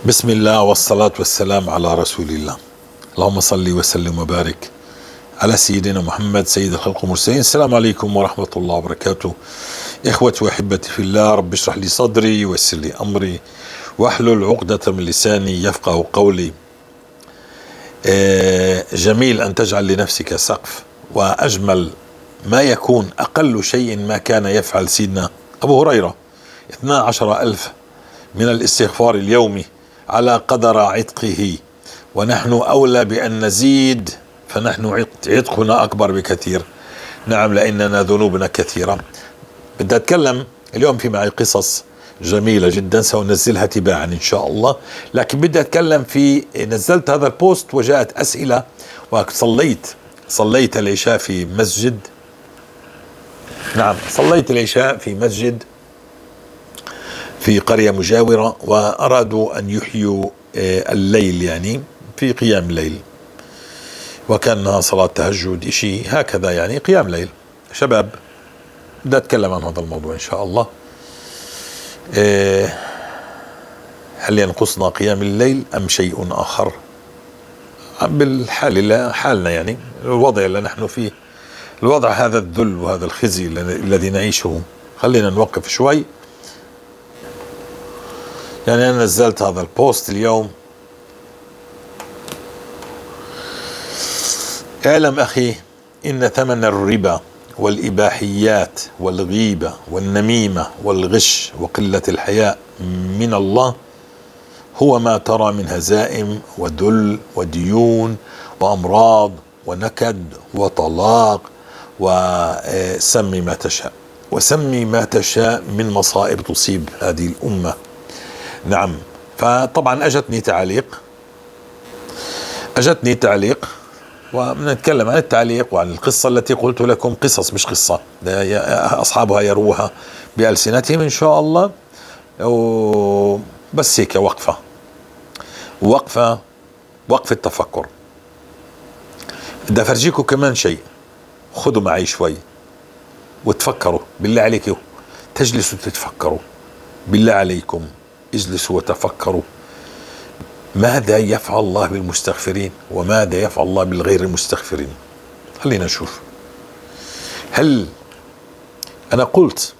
بسم الله والصلاة والسلام على رسول الله. اللهم صل وسلم وبارك على سيدنا محمد سيد الخلق والمرسلين. السلام عليكم ورحمة الله وبركاته. إخوتي وأحبتي في الله، رب اشرح لي صدري ويسر لي أمري واحلل عقدة من لساني يفقه قولي. جميل أن تجعل لنفسك سقف، وأجمل ما يكون أقل شيء ما كان يفعل سيدنا أبو هريرة 12,000 من الاستغفار اليومي على قدر عتقه، ونحن أولى بأن نزيد، فنحن عتقنا أكبر بكثير. نعم، لأننا ذنوبنا كثيرة. بدي أتكلم اليوم في معي قصص جميلة جدا سأنزلها تباعا إن شاء الله، لكن بدي أتكلم في، نزلت هذا البوست وجاءت أسئلة، وصليت العشاء في مسجد. نعم، صليت العشاء في مسجد في قرية مجاورة، وأرادوا أن يحيوا الليل، يعني في قيام الليل، وكان صلاة تهجد إشي هكذا، يعني قيام ليل. شباب، بدي أتكلم عن هذا الموضوع إن شاء الله. هل ينقصنا قيام الليل أم شيء آخر؟ بالحال حالنا، يعني الوضع اللي نحن فيه، الوضع هذا الذل وهذا الخزي الذي نعيشه. خلينا نوقف شوي. يعني أنا نزلت هذا البوست اليوم. اعلم أخي إن ثمن الربا والإباحيات والغيبة والنميمة والغش وقلة الحياء من الله هو ما ترى من هزائم وذل وديون وأمراض ونكد وطلاق، وسمي ما تشاء، وسمي ما تشاء من مصائب تصيب هذه الأمة. نعم، فطبعا أجتني تعليق، ونتكلم عن التعليق وعن القصة التي قلت لكم. قصص مش قصة، أصحابها يروها بألسنتهم إن شاء الله. بس هيك وقفة وقفة تفكر. بدي أفرجيكم كمان شيء، خذوا معي شوي وتفكروا بالله عليكم، تجلسوا تتفكروا بالله عليكم، اجلسوا وتفكروا ماذا يفعل الله بالمستغفرين وماذا يفعل الله بالغير المستغفرين. خلينا نشوف. هل أنا قلت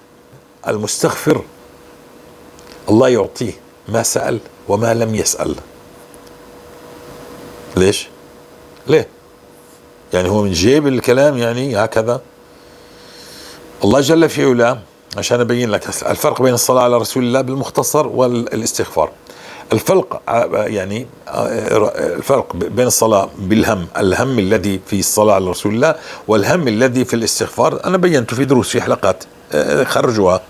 المستغفر الله يعطيه ما سأل وما لم يسأل؟ ليش؟ ليه؟ يعني هو من جيب الكلام يعني هكذا؟ الله جل في علاه، عشان أبين لك الفرق بين الصلاة على رسول الله بالمختصر والاستغفار. الفرق يعني الفرق بين الصلاة بالهم، الهم الذي في الصلاة على رسول الله والهم الذي في الاستغفار، أنا بينته في دروس في حلقات خرجوها،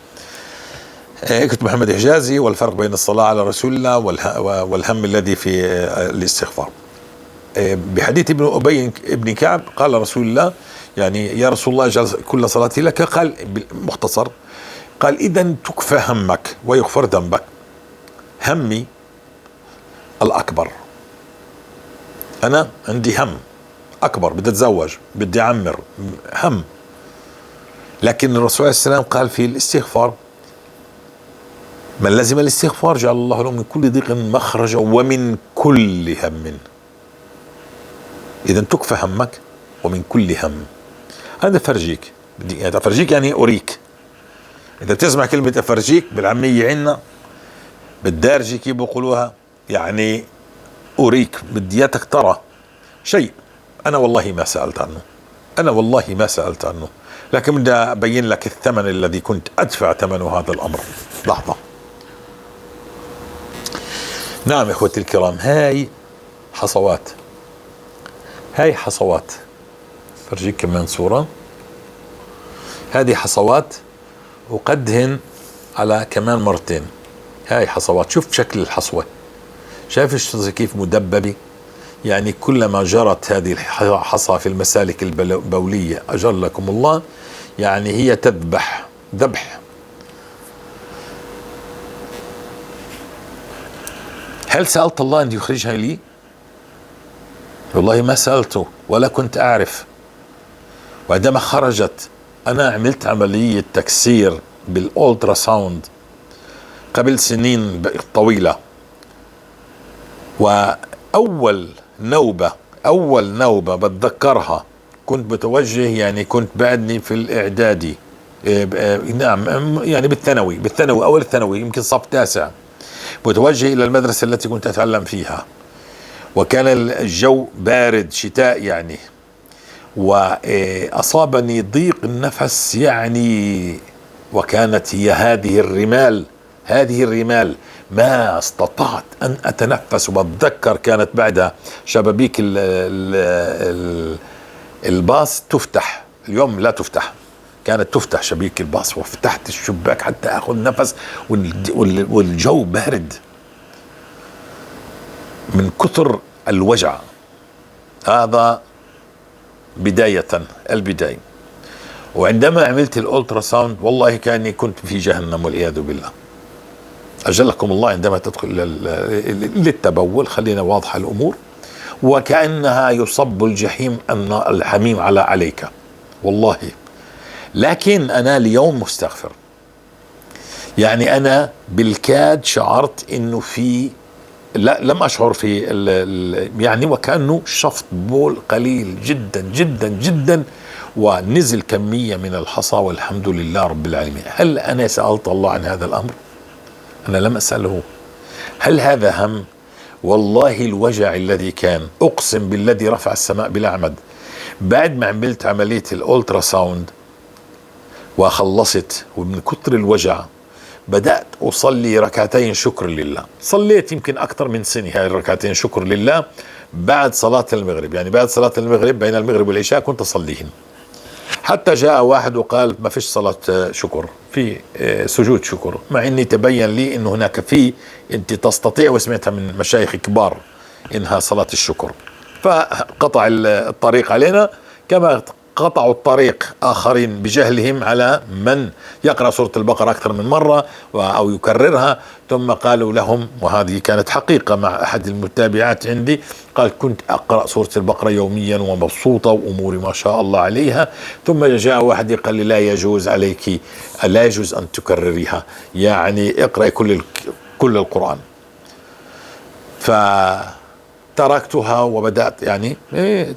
كتب محمد حجازي، والفرق بين الصلاة على رسول الله والهم الذي في الاستغفار. بحديث ابن أبي ابن كعب قال رسول الله، يعني يا رسول الله اجعل كل صلاتي لك، قال مختصر، قال إذا تكفى همك ويغفر ذنبك. همي الأكبر، أنا عندي هم أكبر، بدي أتزوج، بدي أعمر، هم. لكن الرسول عليه السلام قال في الاستغفار، من لزم الاستغفار جعل الله له من كل ضيق مخرجا ومن كل هم. إذا تكفى همك ومن كل هم. هذا فرجيك، بدي أفرجيك يعني أريك. إذا بتسمع كلمة أفرجيك بالعامية عنا بالدارجة كيف بيقولوها، يعني أريك، بدياتك ترى شيء أنا والله ما سألت عنه، أنا والله ما سألت عنه، لكن بدي أبين لك الثمن الذي كنت أدفع ثمنه هذا الأمر. لحظة. نعم إخوتي الكرام، هاي حصوات، هاي حصوات، فرجيك كمان صورة. هذه حصوات وقدهن على كمان مرتين. هاي حصوات، شوف شكل الحصوة، شايف كيف مدببة؟ يعني كلما جرت هذه الحصى في المسالك البولية أجلكم الله، يعني هي تذبح ذبح. هل سألت الله أن يخرجها لي؟ والله ما سألته ولا كنت أعرف. وعندما خرجت أنا عملت عملية تكسير بال ultrasound قبل سنين طويلة، وأول نوبة، أول نوبة بتذكرها كنت متوجه، يعني كنت بعدني في الإعدادي، نعم يعني بالثانوي، أول الثانوي يمكن صف تاسع، متوجه إلى المدرسة التي كنت أتعلم فيها، وكان الجو بارد شتاء يعني، وأصابني ضيق النفس يعني، وكانت هي هذه الرمال، هذه الرمال ما استطعت أن أتنفس. وبتذكر كانت بعدها شبابيك الباص تفتح، اليوم لا تفتح، كانت تفتح شبابيك الباص، وفتحت الشباك حتى أخذ نفس، والجو بارد من كثر الوجع. هذا بداية البداية. وعندما عملت ال ultrasound والله كأني كنت في جهنم والعياذ بالله، أجلكم الله. عندما تدخل للتبول، خلينا واضحة الأمور، وكأنها يصب الجحيم أن الحميم عليك والله. لكن أنا اليوم مستغفر، يعني أنا بالكاد شعرت إنه في، لا لم أشعر في يعني وكأنه شفط بول قليل جدا جدا جدا، ونزل كمية من الحصى، والحمد لله رب العالمين. هل أنا سألت الله عن هذا الأمر؟ أنا لم أسأله. هل هذا هم؟ والله الوجع الذي كان، أقسم بالذي رفع السماء بلا عمد، بعد ما عملت عملية ال ultrasound وخلصت، ومن كثر الوجع بدأت أصلي ركعتين شكر لله. صليت يمكن أكثر من سنة هاي الركعتين شكر لله بعد صلاة المغرب، يعني بعد صلاة المغرب بين المغرب والعشاء كنت أصليهن، حتى جاء واحد وقال ما فيش صلاة شكر، في سجود شكر، مع اني تبين لي انه هناك في، انت تستطيع، وسمعتها من مشايخ كبار انها صلاة الشكر. فقطع الطريق علينا كما قطعوا الطريق آخرين بجهلهم على من يقرأ سورة البقرة أكثر من مرة أو يكررها. ثم قالوا لهم، وهذه كانت حقيقة مع أحد المتابعات عندي، قال كنت أقرأ سورة البقرة يوميا ومبسوطة وأموري ما شاء الله عليها، ثم جاء واحد قال لي لا يجوز عليك، لا يجوز أن تكرريها، يعني اقرأي كل القرآن. فتركتها وبدأت يعني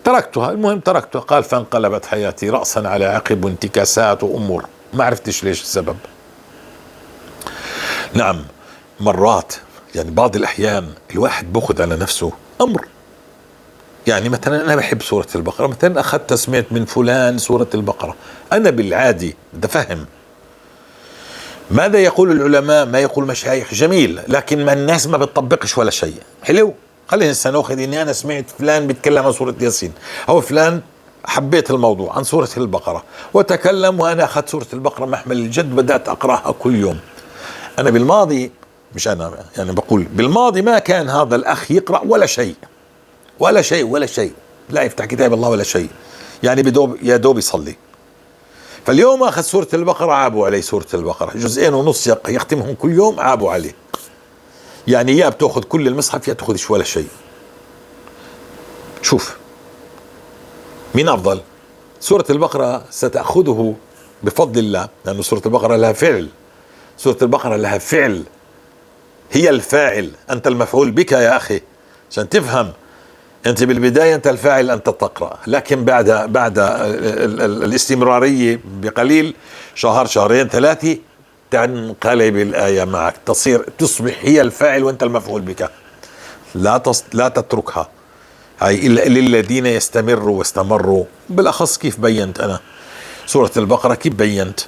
تركتها، المهم تركتها. قال فانقلبت حياتي رأسا على عقب وانتكاسات وأمور ما عرفتش ليش السبب. نعم مرات يعني بعض الأحيان الواحد بأخذ على نفسه أمر، يعني مثلا أنا بحب سورة البقرة، مثلا أخذت سمعت من فلان سورة البقرة، أنا بالعادي بدي أفهم ماذا يقول العلماء، ما يقول مشايخ، جميل، لكن ما الناس ما بتطبقش ولا شيء. حلو، خلينا هسه ناخذ اني انا سمعت فلان بيتكلم عن سورة ياسين، او فلان حبيت الموضوع عن سورة البقرة وتكلم، وانا اخذت سورة البقرة محمل الجد بدأت اقراها كل يوم. انا بالماضي، مش انا يعني بقول بالماضي، ما كان هذا الاخ يقرأ ولا شيء ولا شيء ولا شيء، لا يفتح كتاب الله ولا شيء، يعني بدوب يا دوب يصلي. فاليوم اخذ سورة البقرة، عابوا عليه سورة البقرة 2.5 جزء يختمهم كل يوم، عابوا عليه. يعني يا بتاخذ كل المصحف يا تاخذش ولا شيء. شوف مين افضل؟ سورة البقرة ستأخذه بفضل الله، لأن سورة البقرة لها فعل، سورة البقرة لها فعل، هي الفاعل، أنت المفعول بك يا أخي، عشان تفهم أنت بالبداية أنت الفاعل، أنت تقرأ، لكن بعد الاستمرارية بقليل، شهر شهرين ثلاثة، تنقلب الآية معك، تصبح هي الفاعل وأنت المفعول بك. لا تتركها، هاي إلا للذين يستمروا واستمروا. بالأخص كيف بينت أنا سورة البقرة، كيف بينت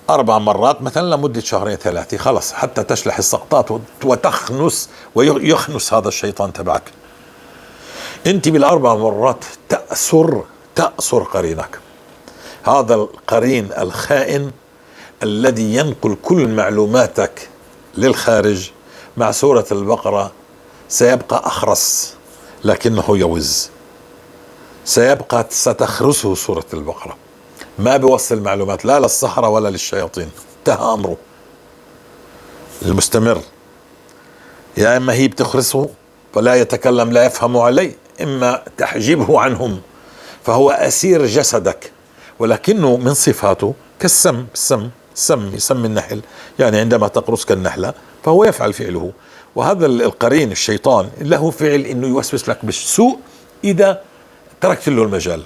4 مرات مثلا لمدة 2 3 شهور، خلص، حتى تشلح السقطات وتخنس ويخنس هذا الشيطان تبعك. انت بال4 مرات تأسر قرينك، هذا القرين الخائن الذي ينقل كل معلوماتك للخارج. مع سورة البقرة سيبقى أخرس لكنه يوز، ستخرسه سورة البقرة، ما بيوصل معلومات لا للسحرة ولا للشياطين، انتهى أمره المستمر. يا إما هي بتخرسه فلا يتكلم لا يفهم عليه، إما تحجبه عنهم فهو أسير جسدك، ولكنه من صفاته كالسم، السم، سم، يسمي النحل، يعني عندما تقرصك النحلة فهو يفعل فعله، وهذا القرين الشيطان له فعل انه يوسوس لك بالسوء اذا تركت له المجال،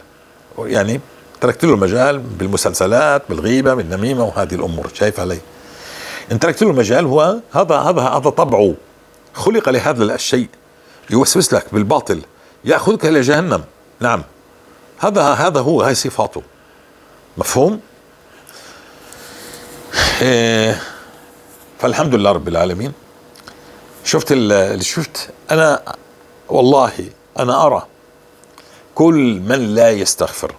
يعني تركت له المجال بالمسلسلات، بالغيبة، بالنميمة وهذه الامور. شايف علي؟ ان تركت له المجال هو هذا طبعه، خلق لهذا الشيء، يوسوس لك بالباطل، ياخذك الى جهنم. نعم، هذا هو، هاي صفاته. مفهوم؟ فالحمد لله رب العالمين. شفت اللي شفت انا، والله انا ارى كل من لا يستغفر،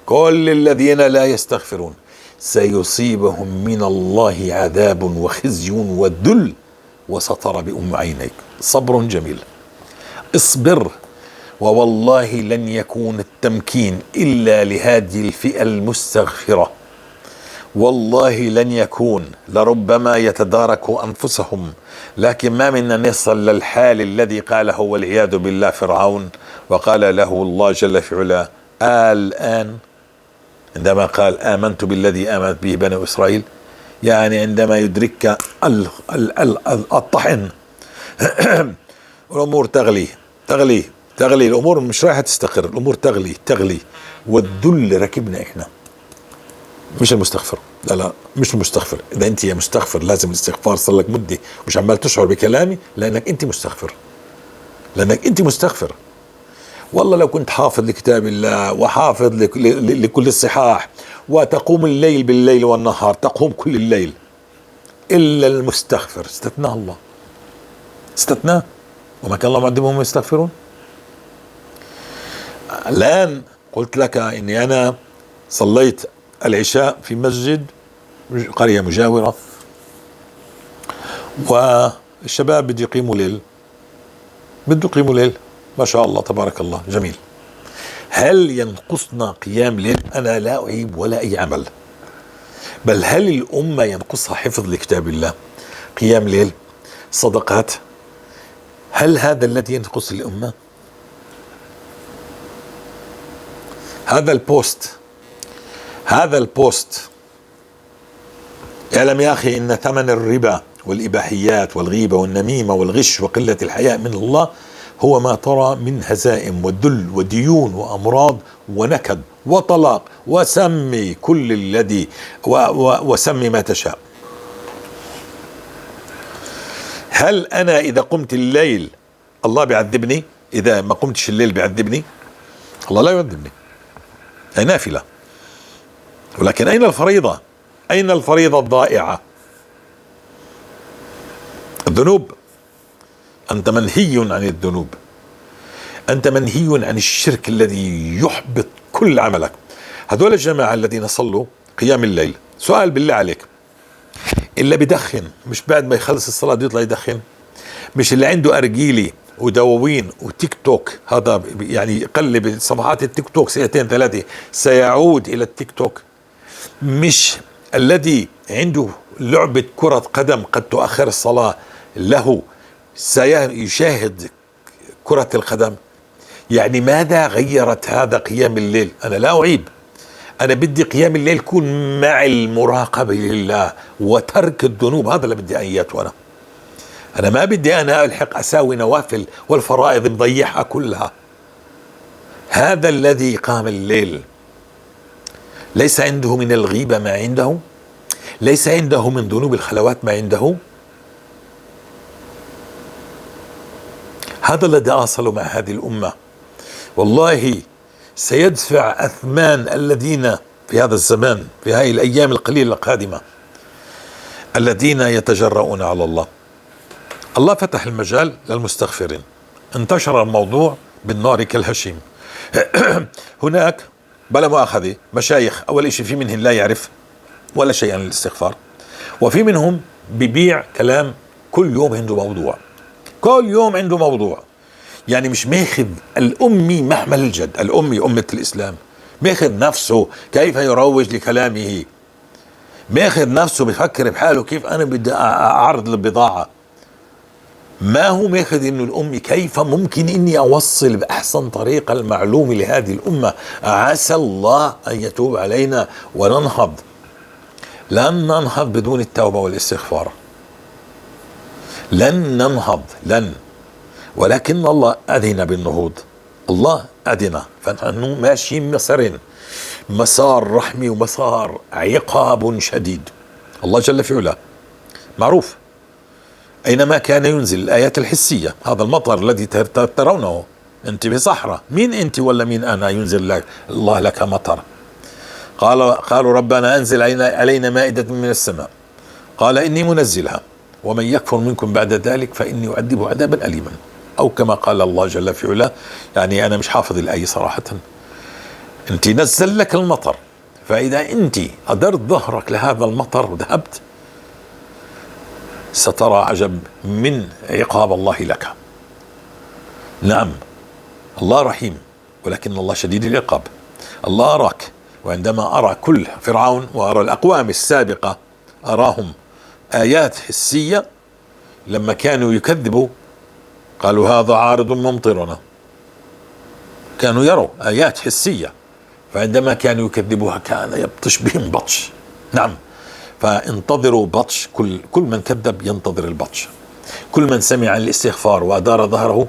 كل الذين لا يستغفرون سيصيبهم من الله عذاب وخزي وذل، وسترى بأم عينيك. صبر جميل، اصبر، ووالله لن يكون التمكين إلا لهذه الفئة المستغفرة. والله لن يكون، لربما يتداركوا أنفسهم، لكن ما منا نصل للحال الذي قاله والعياذ بالله فرعون، وقال له الله جل في علاه الآن، عندما قال آمنت بالذي آمنت به بنو إسرائيل، يعني عندما يدرك الطحن الأمور تغلي تغلي تغلي، الأمور مش رايحة تستقر، الأمور تغلي تغلي، والذل ركبنا إحنا. مش المستغفر، لا لا، مش المستغفر. إذا أنت يا مستغفر لازم الاستغفار، صار لك مدة مش عمال تشعر بكلامي لأنك أنت مستغفر، لأنك أنت مستغفر. والله لو كنت حافظ لكتاب الله وحافظ لكل الصحاح، وتقوم الليل بالليل والنهار، تقوم كل الليل، إلا المستغفر استثناه الله، استثناه، وما كان الله معذبهم يستغفرون. الآن قلت لك إني أنا صليت العشاء في مسجد قرية مجاورة، والشباب بده يقيموا ليل، بده يقيموا ليل، ما شاء الله تبارك الله، جميل. هل ينقصنا قيام ليل؟ أنا لا أعيب ولا أي عمل، بل هل الأمة ينقصها حفظ لكتاب الله، قيام ليل، صدقات؟ هل هذا الذي ينقص الأمة؟ هذا البوست، هذا البوست، اعلم يا أخي إن ثمن الربا والإباحيات والغيبة والنميمة والغش وقلة الحياء من الله هو ما ترى من هزائم وذل وديون وأمراض ونكد وطلاق، وسمي كل الذي وسمي ما تشاء. هل أنا إذا قمت الليل الله بيعذبني؟ إذا ما قمتش الليل بيعذبني؟ الله لا يعذبني، هي نافلة. ولكن أين الفريضة؟ أين الفريضة الضائعة؟ الذنوب. أنت منهي عن الذنوب، أنت منهي عن الشرك الذي يحبط كل عملك. هذول الجماعة الذين صلوا قيام الليل، سؤال بالله عليك، اللي بدخن مش بعد ما يخلص الصلاة يطلع يدخن؟ مش اللي عنده أرجيلي ودواوين وتيك توك، هذا يعني يقلب صفحات التيك توك ساعتين ثلاثة سيعود إلى التيك توك؟ مش الذي عنده لعبة كرة قدم قد تؤخر الصلاة له سيشاهد كرة القدم؟ يعني ماذا غيرت هذا قيام الليل؟ أنا لا أعيب، أنا بدي قيام الليل يكون مع المراقبة لله وترك الذنوب، هذا اللي بدي إياه. أنا ما بدي أنا ألحق أساوي نوافل والفرائض مضيعها كلها. هذا الذي قام الليل ليس عنده من الغيبة ما عنده، ليس عنده من ذنوب الخلوات ما عنده. هذا الذي أصل مع هذه الأمة. والله سيدفع أثمان الذين في هذا الزمان، في هذه الأيام القليلة القادمة، الذين يتجرؤون على الله. الله فتح المجال للمستغفرين، انتشر الموضوع بالنار كالهشيم. هناك بلا مؤاخذة مشايخ، أول شيء في منهم لا يعرف ولا شيء عن الاستغفار، وفي منهم ببيع كلام، كل يوم عنده موضوع، كل يوم عنده موضوع. يعني مش ماخذ الأمي محمل الجد، الأمي أمة الإسلام ماخذ نفسه كيف يروج لكلامه، ماخذ نفسه بفكر بحاله كيف أنا بدي أعرض البضاعة. ما هو ماخذ إنه الأمي كيف ممكن إني أوصل بأحسن طريقة المعلومة لهذه الأمة. عسى الله أن يتوب علينا وننهض. لن ننهض بدون التوبة والاستغفار، لن ننهض، لن، ولكن الله أذن بالنهوض، الله أذن، فنحن ماشيين مسارين، مسار رحمي ومسار عقاب شديد. الله جل في علاه معروف أينما كان ينزل الآيات الحسية، هذا المطر الذي ترونه، أنت بصحراء، مين أنت ولا مين أنا ينزل لك الله لك مطر؟ قالوا ربنا أنزل علينا مائدة من السماء، قال إني منزلها ومن يكفر منكم بعد ذلك فإني أعذبه عذابا أليما، أو كما قال الله جل في علاه. يعني أنا مش حافظ الآية صراحة. أنت نزل لك المطر، فإذا أنت أدرت ظهرك لهذا المطر وذهبت سترى عجب من عقاب الله لك. نعم الله رحيم، ولكن الله شديد العقاب. الله أراك، وعندما أرى كل فرعون وأرى الأقوام السابقة أراهم آيات حسية، لما كانوا يكذبوا قالوا هذا عارض ممطرنا، كانوا يروا آيات حسية، فعندما كانوا يكذبوها كان يبطش بهم بطش. نعم، فانتظروا بطش، كل من كذب ينتظر البطش، كل من سمع الاستغفار وأدار ظهره،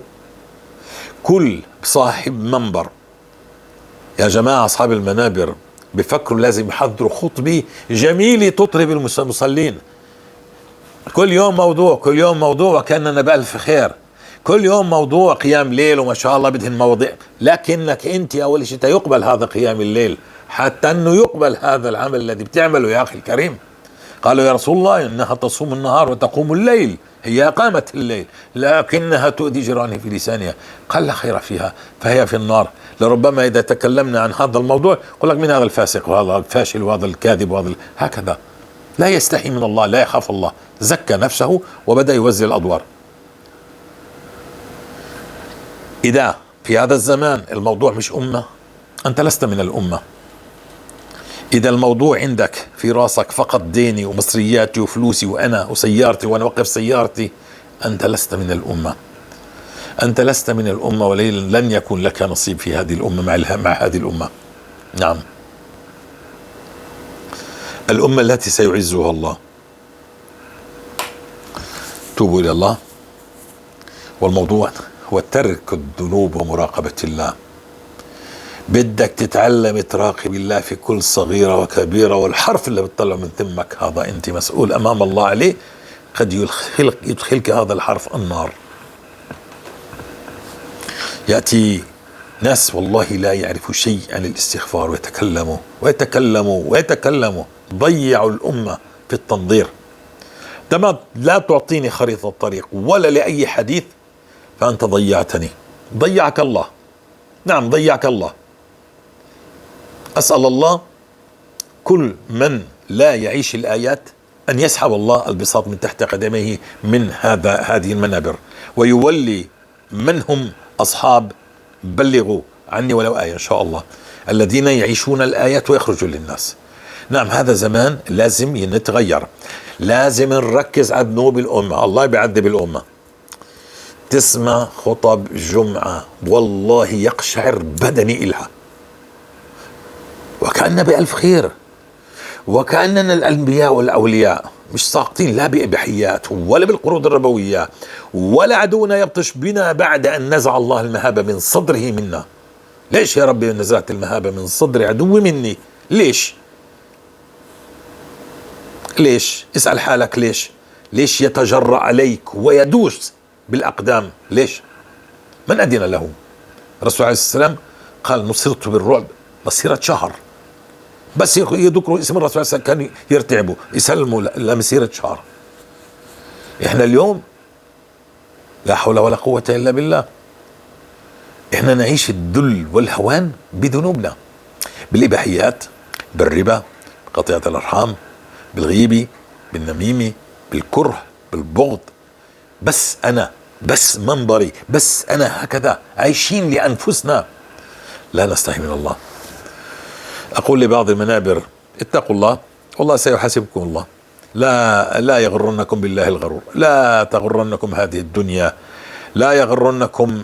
كل صاحب منبر. يا جماعة أصحاب المنابر بفكروا لازم يحضروا خطبة جميلة تطرب المصلين، كل يوم موضوع، كل يوم موضوع، وكأننا بألف خير، كل يوم موضوع قيام ليل وما شاء الله بدهن مواضيع، لكنك أنت أول شيء يقبل هذا قيام الليل حتى أنه يقبل هذا العمل الذي بتعمله يا أخي الكريم. قالوا يا رسول الله إنها تصوم النهار وتقوم الليل، هي قامت الليل لكنها تؤذي جيرانها في لسانها، قال لا خير فيها فهي في النار. لربما إذا تكلمنا عن هذا الموضوع يقول لك من هذا الفاسق وهذا الفاشل وهذا الكاذب وهذا هكذا، لا يستحي من الله، لا يخاف الله، زكى نفسه وبدأ يوزع الأدوار. إذا في هذا الزمان الموضوع مش أمة، أنت لست من الأمة. إذا الموضوع عندك في راسك فقط ديني ومصرياتي وفلوسي وأنا وسيارتي وأنا أوقف سيارتي، أنت لست من الأمة، أنت لست من الأمة، ولن يكون لك نصيب في هذه الأمة مع هذه الأمة. نعم، الأمة التي سيعزها الله. توبوا إلى الله. والموضوع هو ترك الذنوب ومراقبة الله. بدك تتعلم تراقب الله في كل صغيرة وكبيرة، والحرف اللي بتطلع من ثمك هذا أنت مسؤول أمام الله عليه، قد يدخلك هذا الحرف النار. يأتي ناس والله لا يعرفوا شيء عن الاستغفار ويتكلموا ويتكلموا ويتكلموا، ضيعوا الأمة في التنظير. عندما لا تعطيني خريطة الطريق ولا لأي حديث فأنت ضيعتني، ضيعك الله. نعم ضيعك الله. أسأل الله كل من لا يعيش الآيات أن يسحب الله البساط من تحت قدميه من هذه المنابر، ويولي من هم أصحاب بلغوا عني ولو آية إن شاء الله، الذين يعيشون الآيات ويخرجوا للناس. نعم هذا زمان لازم نتغير، لازم نركز على ذنوب الأمة. الله بيعذب الأمة. تسمع خطب جمعة والله يقشعر بدني إلها، وكأننا بألف خير، وكأننا الأنبياء والأولياء مش ساقطين لا بإباحيات ولا بالقروض الربوية، ولا عدونا يبطش بنا بعد أن نزع الله المهابة من صدره منا. ليش يا ربي نزعت المهابة من صدر عدوي مني؟ ليش؟ ليش؟ اسأل حالك ليش؟ ليش يتجرأ عليك ويدوس بالأقدام؟ ليش؟ من أذن له؟ الرسول عليه السلام قال نصرت بالرعب مسيرة شهر، بس يذكروا اسم الرسول عليه السلام كانوا يرتعبوا يسلموا لمسيرة شهر. احنا اليوم لا حول ولا قوة إلا بالله، احنا نعيش الذل والهوان بذنوبنا، بالإباحيات، بالربا، بقطيعة الأرحام، بالغيبة، بالنميمة، بالكره، بالبغض. بس أنا، بس منبري، بس أنا، هكذا عايشين لأنفسنا، لا نستحي من الله. أقول لبعض المنابر اتقوا الله والله سيحاسبكم الله، لا يغرنكم بالله الغرور، لا تغرنكم هذه الدنيا، لا يغرنكم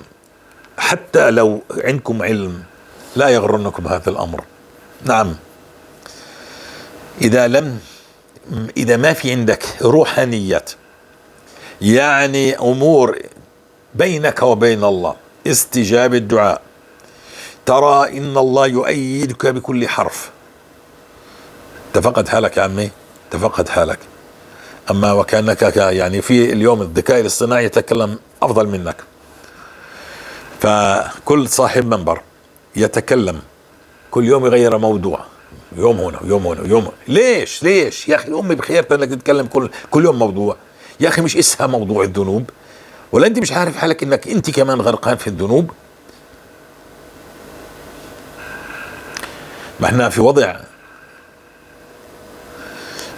حتى لو عندكم علم، لا يغرنكم هذا الأمر. نعم إذا ما في عندك روحانيات، يعني أمور بينك وبين الله، استجابة الدعاء، ترى إن الله يؤيدك بكل حرف. تفقد حالك يا عمي، تفقد حالك. أما وكأنك يعني في اليوم الذكاء الاصطناعي يتكلم أفضل منك، فكل صاحب منبر يتكلم كل يوم يغير موضوع، يوم هنا ويوم هنا ويوم هنا. ليش؟ ليش يا أخي؟ الأمة بخير انك تتكلم كل يوم موضوع يا أخي، مش اسها موضوع الذنوب؟ ولا أنت مش عارف حالك إنك أنت كمان غرقان في الذنوب؟ ما احنا في وضع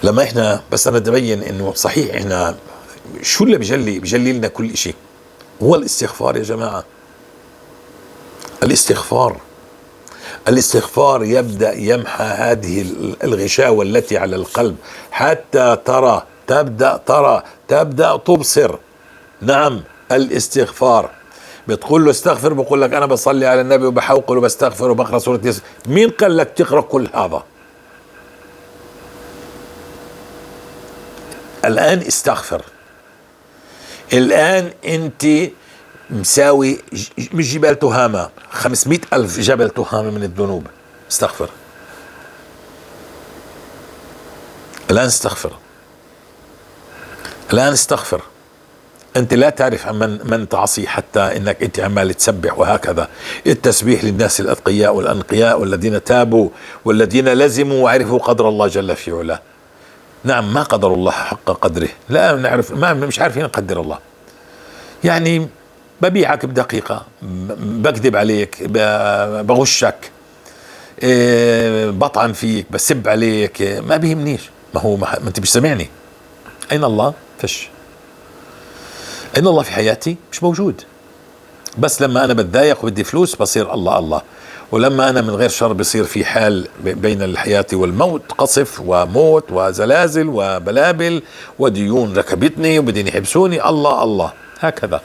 لما احنا بس انا تبين انه صحيح احنا شو اللي بجلي لنا كل شيء هو الاستغفار يا جماعة. الاستغفار، الاستغفار يبدأ يمحى هذه الغشاوة التي على القلب حتى ترى، تبدأ ترى، تبدأ تبصر. نعم الاستغفار. بتقول له استغفر، بقول لك أنا بصلي على النبي وبحوقل وبستغفر وبقرأ سورة ياسين. مين قال لك تقرأ كل هذا؟ الآن استغفر. الآن أنت مساوي مش جبال تهامة، 500,000 جبل تهامة من الذنوب. استغفر الآن، استغفر الآن، استغفر. أنت لا تعرف من تعصي حتى أنك أنت عمال تسبح وهكذا. التسبيح للناس الأتقياء والأنقياء والذين تابوا والذين لزموا وعرفوا قدر الله جل في علاه. نعم، ما قدر الله حق قدره، لا نعرف، ما مش عارفين نقدر الله. يعني ببيعك بدقيقة، بكذب عليك، بغشك، بطعن فيك، بسب عليك، ما بيهمنيش. ما هو ما انت مش سامعني. أين الله؟ فش. أين الله في حياتي؟ مش موجود. بس لما أنا بتضايق وبدي فلوس بصير الله الله، ولما أنا من غير شر بصير في حال بين الحياة والموت، قصف وموت وزلازل وبلابل وديون ركبتني وبدين يحبسوني، الله الله، هكذا.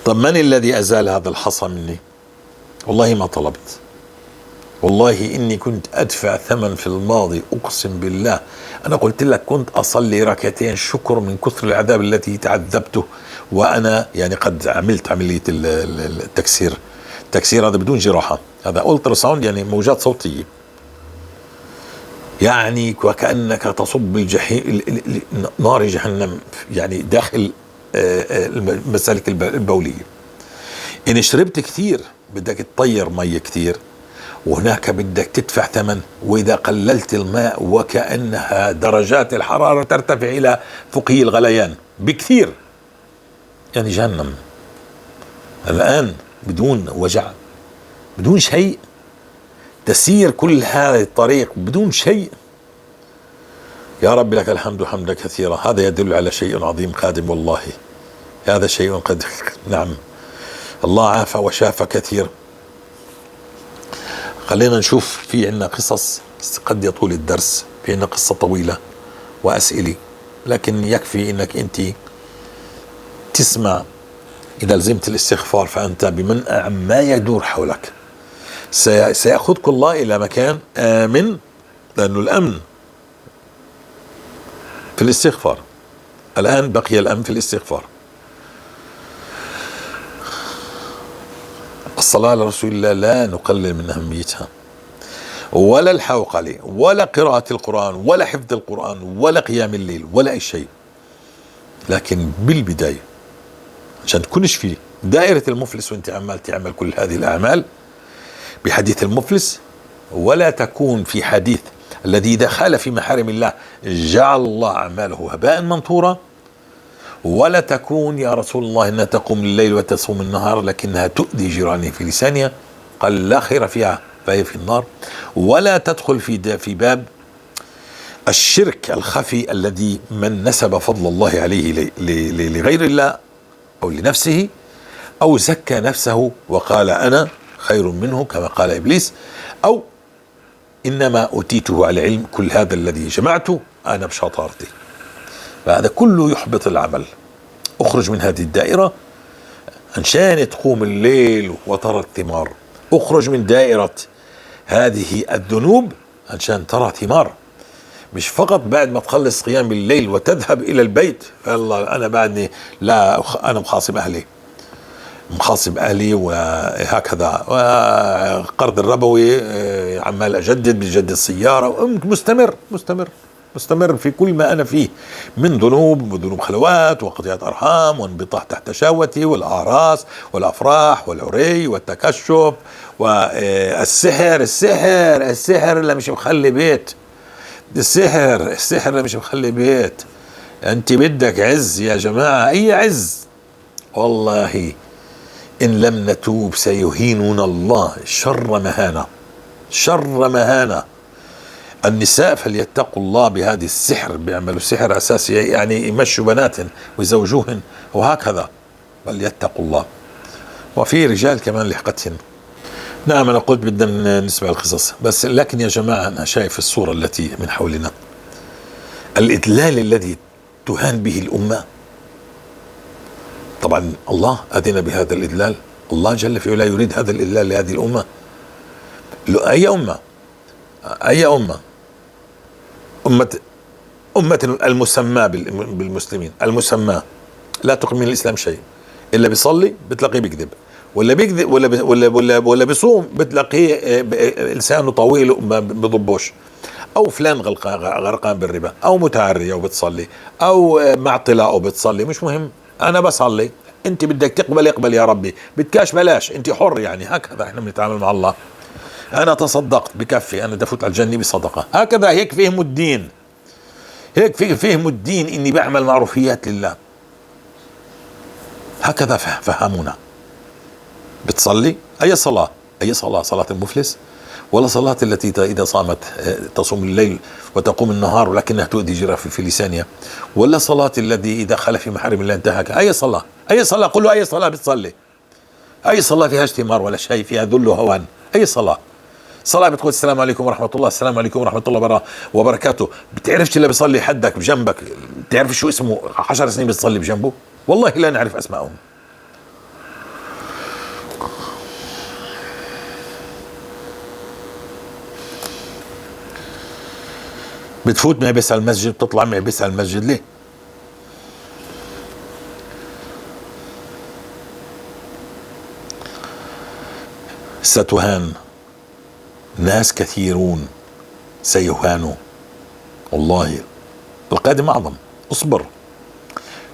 طب من الذي أزال هذا الحصى مني؟ والله ما طلبت، والله إني كنت أدفع ثمن في الماضي، أقسم بالله. أنا قلت لك كنت أصلي ركعتين شكر من كثر العذاب التي تعذبته، وأنا يعني قد عملت عملية التكسير. التكسير هذا بدون جراحة، هذا ultrasound، يعني موجات صوتية، يعني وكأنك تصب الجحيم، نار جهنم، يعني داخل المسالك البولية. إن شربت كثير بدك تطير مية كثير، وهناك بدك تدفع ثمن. وإذا قللت الماء وكأنها درجات الحرارة ترتفع إلى فوقي الغليان بكثير، يعني جهنم. الآن بدون وجع، بدون شيء، تسير كل هذا الطريق بدون شيء. يا رب لك الحمد حمدا كثيرا. هذا يدل على شيء عظيم قادم، والله هذا شيء قد نعم الله عافى وشافى كثير. خلينا نشوف، في عندنا قصص قد يطول الدرس، في عندنا قصة طويلة وأسئلة، لكن يكفي انك انت تسمع. إذا لزمت الاستغفار فأنت بمنأى عما يدور حولك. سيأخذك الله إلى مكان آمن، لأنه الأمن في الاستغفار. الآن بقي الأمن في الاستغفار. الصلاة على رسول الله لا نقلل من أهميتها، ولا الحوق عليه، ولا قراءة القرآن، ولا حفظ القرآن، ولا قيام الليل، ولا أي شيء. لكن بالبداية عشان تكونش في دائرة المفلس وانت عمال تعمل كل هذه الأعمال بحديث المفلس، ولا تكون في حديث الذي دخل في محارم الله جعل الله أعماله هباء منثورا، ولا تكون يا رسول الله إنها تقوم الليل وتصوم النهار لكنها تؤذي جيرانه في لسانها، قال لا خير فيها فهي في النار. ولا تدخل في باب الشرك الخفي الذي من نسب فضل الله عليه لغير الله أو لنفسه، أو زكى نفسه وقال أنا خير منه كما قال إبليس، أو إنما أوتيته على علم، كل هذا الذي جمعته أنا بشطارتي. فهذا كله يحبط العمل. اخرج من هذه الدائرة عشان تقوم الليل وترى الثمار. اخرج من دائرة هذه الذنوب عشان ترى ثمار. مش فقط بعد ما تخلص قيام الليل وتذهب الى البيت، الله انا بعدني لا، انا مخاصم اهلي، مخاصم اهلي وهكذا، وقرض الربوي عمال اجدد، بجدد سيارة، مستمر مستمر مستمر في كل ما انا فيه من ذنوب، وذنوب خلوات وقطيعة ارحام وانبطاح تحت شهوتي والاعراس والافراح والعري والتكشف والسحر، السحر السحر اللي مش مخلي بيت، السحر السحر اللي مش مخلي بيت. انت بدك عز يا جماعة؟ اي عز؟ والله ان لم نتوب سيهيننا الله شر مهانة، شر مهانة. النساء فليتقوا الله بهذه السحر، بيعملوا سحر اساسي يعني يمشوا بناتهن ويزوجوهن وهكذا، فليتقوا الله. وفي رجال كمان لحقتهن. نعم انا قلت بدنا نسمع القصص بس، لكن يا جماعة انا شايف الصورة التي من حولنا، الإذلال الذي تهان به الأمة. طبعا الله أذن بهذا الإذلال، الله جل في علاه يريد هذا الإذلال لهذه الأمة. أي أمة؟ أي أمة؟ أمة المسمى بالمسلمين، المسمى لا تقبل من الإسلام شيء، إلا بيصلي بتلاقيه بيكذب، ولا بيكذب ولا ولا ولا ولا بيصوم بتلاقيه لسانه طويل وما بضبوش، او فلان غرقان بالربا، او متعرية وبتصلي، او مع طلاقه بتصلي، مش مهم انا بصلي، انت بدك تقبل اقبل يا ربي، بدكاش بلاش، انت حر يعني. هكذا احنا بنتعامل مع الله. انا تصدقت بكفي، انا بدي افوت على الجنة بصدقه، هكذا هيك فهموا الدين، هيك فهموا الدين، اني بعمل معروفيات لله، هكذا فهمونا. بتصلي اي صلاة؟ اي صلاة؟ صلاة المفلس؟ ولا صلاة التي إذا صامت تصوم الليل وتقوم النهار ولكنها تؤذي جيرها في لسانها؟ ولا صلاة الذي إذا خلى في محارم الله انتهك؟ أي صلاة؟ أي صلاة؟ قل له أي صلاة بتصلي؟ أي صلاة فيها اشتمار ولا شيء، فيها ذل وهوان؟ أي صلاة؟ صلاة بتقول السلام عليكم ورحمة الله، السلام عليكم ورحمة الله وبركاته، بتعرفش اللي بيصلي حدك بجنبك، بتعرف شو اسمه؟ 10 سنين بتصلي بجنبه، والله لا نعرف أسمائهم. بتفوت معبس على المسجد، بتطلع معبس على المسجد، ليه؟ ستهان ناس كثيرون، سيهانوا والله، القادم أعظم، اصبر.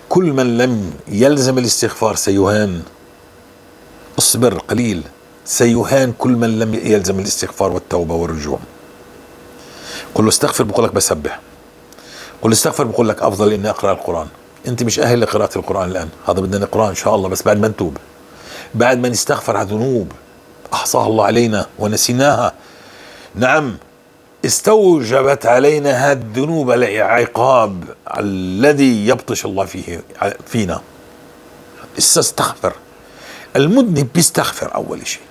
كل من لم يلزم الاستغفار سيهان، اصبر قليل، سيهان كل من لم يلزم الاستغفار والتوبة والرجوع. قل له استغفر بقول لك بسبح، قل له استغفر بقول لك افضل اني اقرا القران. انت مش اهل لقراءة القران الان، هذا بدنا نقراه ان شاء الله بس بعد ما نتوب، بعد ما نستغفر على ذنوب احصاها الله علينا ونسيناها. نعم استوجبت علينا هذه الذنوب العقاب الذي يبطش الله فيه فينا. استغفر. المذنب بيستغفر اول شيء،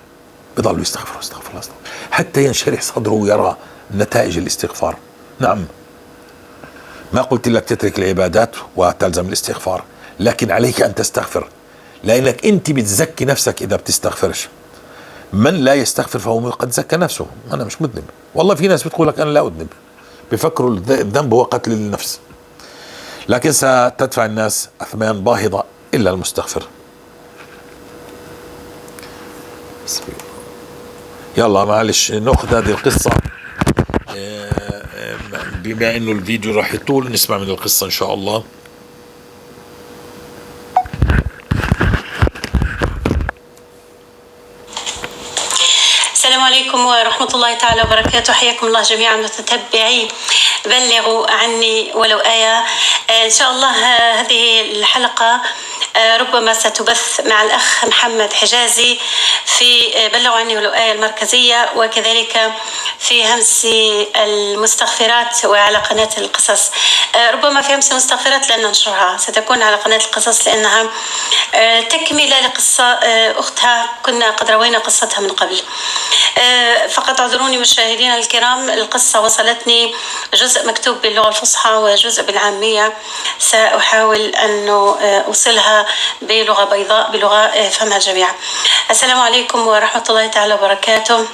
بضل يستغفر يستغفر يستغفر حتى ينشرح صدره ويرى نتائج الاستغفار. نعم ما قلت لك تترك العبادات وتلزم الاستغفار، لكن عليك أن تستغفر، لأنك أنت بتزكي نفسك إذا بتستغفرش. من لا يستغفر فهو قد زكى نفسه. أنا مش مذنب، والله في ناس بتقول لك أنا لا أذنب، بفكروا الذنب هو قتل النفس، لكن ستدفع الناس أثمان باهظة إلا المستغفر. يلا معلش نأخذ هذه القصة، بما انه الفيديو راح يطول نسمع من القصة ان شاء الله. السلام عليكم ورحمة الله تعالى وبركاته، حياكم الله جميعا متتبعي بلغوا عني ولو آية. إن شاء الله هذه الحلقة ربما ستبث مع الأخ محمد حجازي في بلغوا عني ولو آية المركزية، وكذلك في همس المستغفرات وعلى قناة القصص. ربما في همس المستغفرات لن ننشرها، ستكون على قناة القصص لأنها تكملة لقصة أختها كنا قد روينا قصتها من قبل. فقط اعذروني مشاهدينا الكرام، القصة وصلتني جزء مكتوب باللغة الفصحى وجزء بالعامية، سأحاول أن أوصلها بلغة بيضاء، بلغة يفهمها الجميع. السلام عليكم ورحمة الله تعالى وبركاته.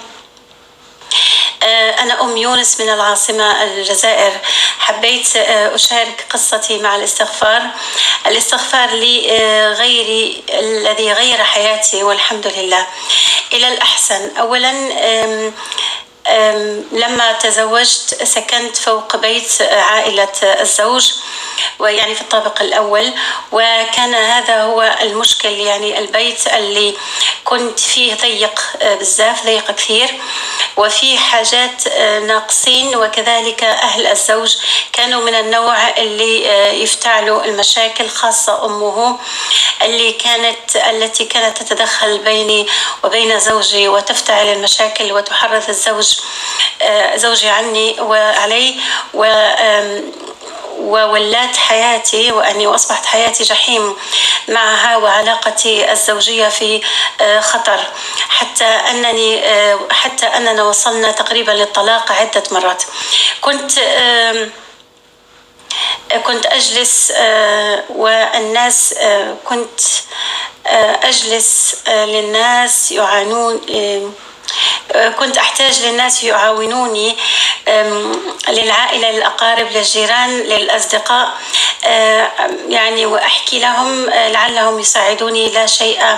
أنا أم يونس من العاصمة الجزائر. حبيت أشارك قصتي مع الاستغفار. الاستغفار لي غيري الذي غير حياتي والحمد لله إلى الأحسن. أولا لما تزوجت سكنت فوق بيت عائلة الزوج، ويعني في الطابق الأول، وكان هذا هو المشكل. يعني البيت اللي كنت فيه ضيق بزاف، ضيق كثير، وفيه حاجات ناقصين. وكذلك أهل الزوج كانوا من النوع اللي يفتعلوا المشاكل، خاصة أمه التي كانت تتدخل بيني وبين زوجي وتفتعل المشاكل وتحرض زوجي عني وعلي، وولات حياتي وأصبحت حياتي جحيم معها، وعلاقتي الزوجية في خطر، حتى أننا وصلنا تقريبا للطلاق عدة مرات. كنت أجلس، والناس، كنت، أجلس، للناس يعانون، كنت أحتاج للناس يعاونوني، للعائلة، للأقارب، للجيران، للأصدقاء، وأحكي لهم، لعلهم يساعدوني. لا شيء،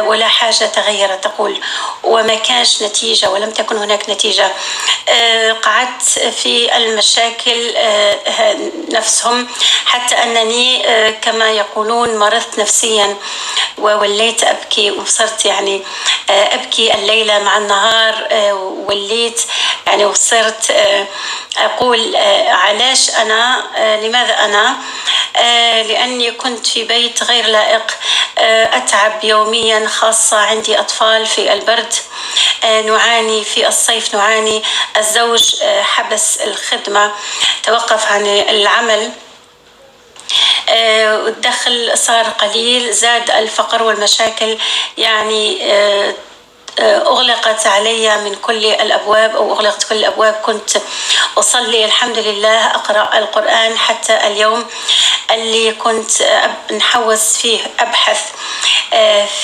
ولا حاجة تغيرت، تقول، وما كانش نتيجة، ولم تكن هناك نتيجة. قعدت في المشاكل، نفسهم، حتى أنني، كما يقولون مرضت نفسيا ووليت أبكي، وصرت أبكي الليلة مع النهار، وليت وصرت، أقول، علاش أنا، لماذا أنا، لأني كنت في بيت غير لائق، أتعب يوميا، خاصة عندي أطفال في البرد، نعاني في الصيف، نعاني. الزوج، حبس الخدمة، توقف عن العمل، الدخل صار قليل، زاد الفقر والمشاكل، أغلقت علي من كل الأبواب، أو أغلقت كل الأبواب. كنت أصلي الحمد لله، أقرأ القرآن، حتى اليوم اللي كنت نحوس فيه، أبحث،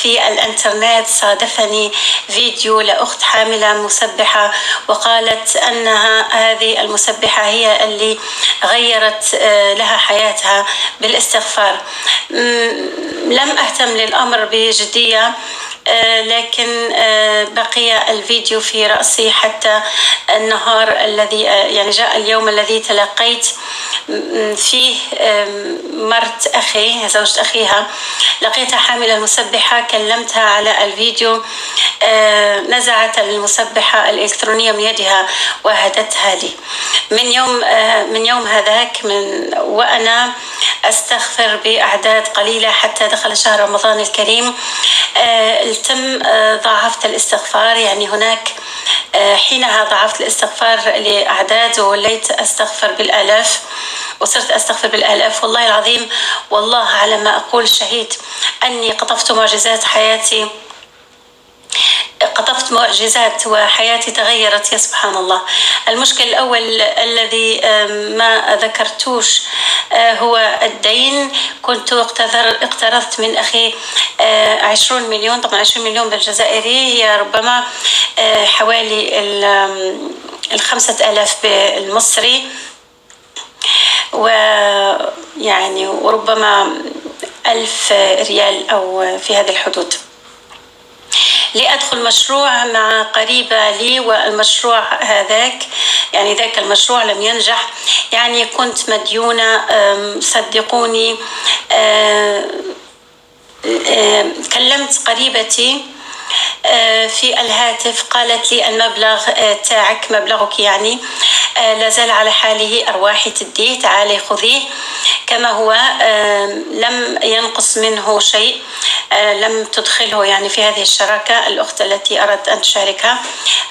في الإنترنت، صادفني فيديو لأخت حاملة مسبحة، وقالت أنها هذه المسبحة هي اللي غيرت، لها حياتها بالاستغفار. لم أهتم للأمر بجدية، لكن، بقي الفيديو في رأسي حتى النهار الذي، يعني جاء اليوم الذي تلقيت فيه، مرت أخي، زوجة أخيها، لقيتها حاملة المسبحة، كلمتها على الفيديو، نزعت المسبحة الإلكترونية من يدها وهدتها لي. من يوم هذاك وأنا أستغفر بأعداد قليلة حتى دخل شهر رمضان الكريم. التم، ضاعفت الاستغفار، يعني هناك، حينها ضاعفت الاستغفار لأعداد، ووليت أستغفر بالآلاف، وصرت أستغفر بالآلاف. والله العظيم، والله على ما أقول شهيد، أني قطفت معجزات حياتي، قطفت معجزات وحياتي تغيرت، يا سبحان الله. المشكل الأول الذي، ما ذكرتوش، هو الدين. كنت اقترضت من أخي، 20 مليون، طبعا 20 مليون بالجزائري هي ربما، حوالي 5000 بالمصري، وربما 1000 ريال أو في هذه الحدود. لأدخل مشروع مع قريبة لي، والمشروع هذاك، يعني ذاك المشروع لم ينجح، كنت مديونة، صدقوني، كلمت قريبتي، في الهاتف، قالت لي المبلغ، تاعك، مبلغك لا زال على حاله، أرواحي تديه، تعالي خذيه كما هو، لم ينقص منه شيء، لم تدخله في هذه الشراكة. الأخت التي أردت أن تشاركها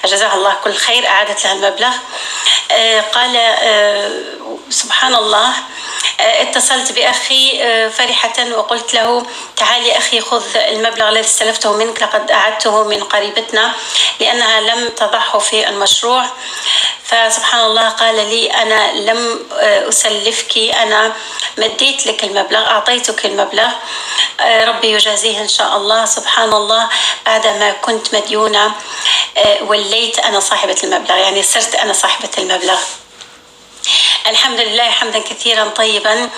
جزاها الله كل خير، أعادت لها المبلغ. قال، سبحان الله، اتصلت بأخي، فرحة وقلت له تعالي أخي خذ المبلغ الذي استلفته منك، لقد أعدته من قريبتنا لأنها لم تضعه في المشروع. فسبحان الله قال لي أنا لم أسلفك، أنا مديت لك المبلغ، أعطيتك المبلغ، ربي يجازيه إن شاء الله. سبحان الله بعدما كنت مديونة وليت أنا صاحبة المبلغ، يعني صرت أنا صاحبة المبلغ. الحمد لله حمدا كثيرا طيبا.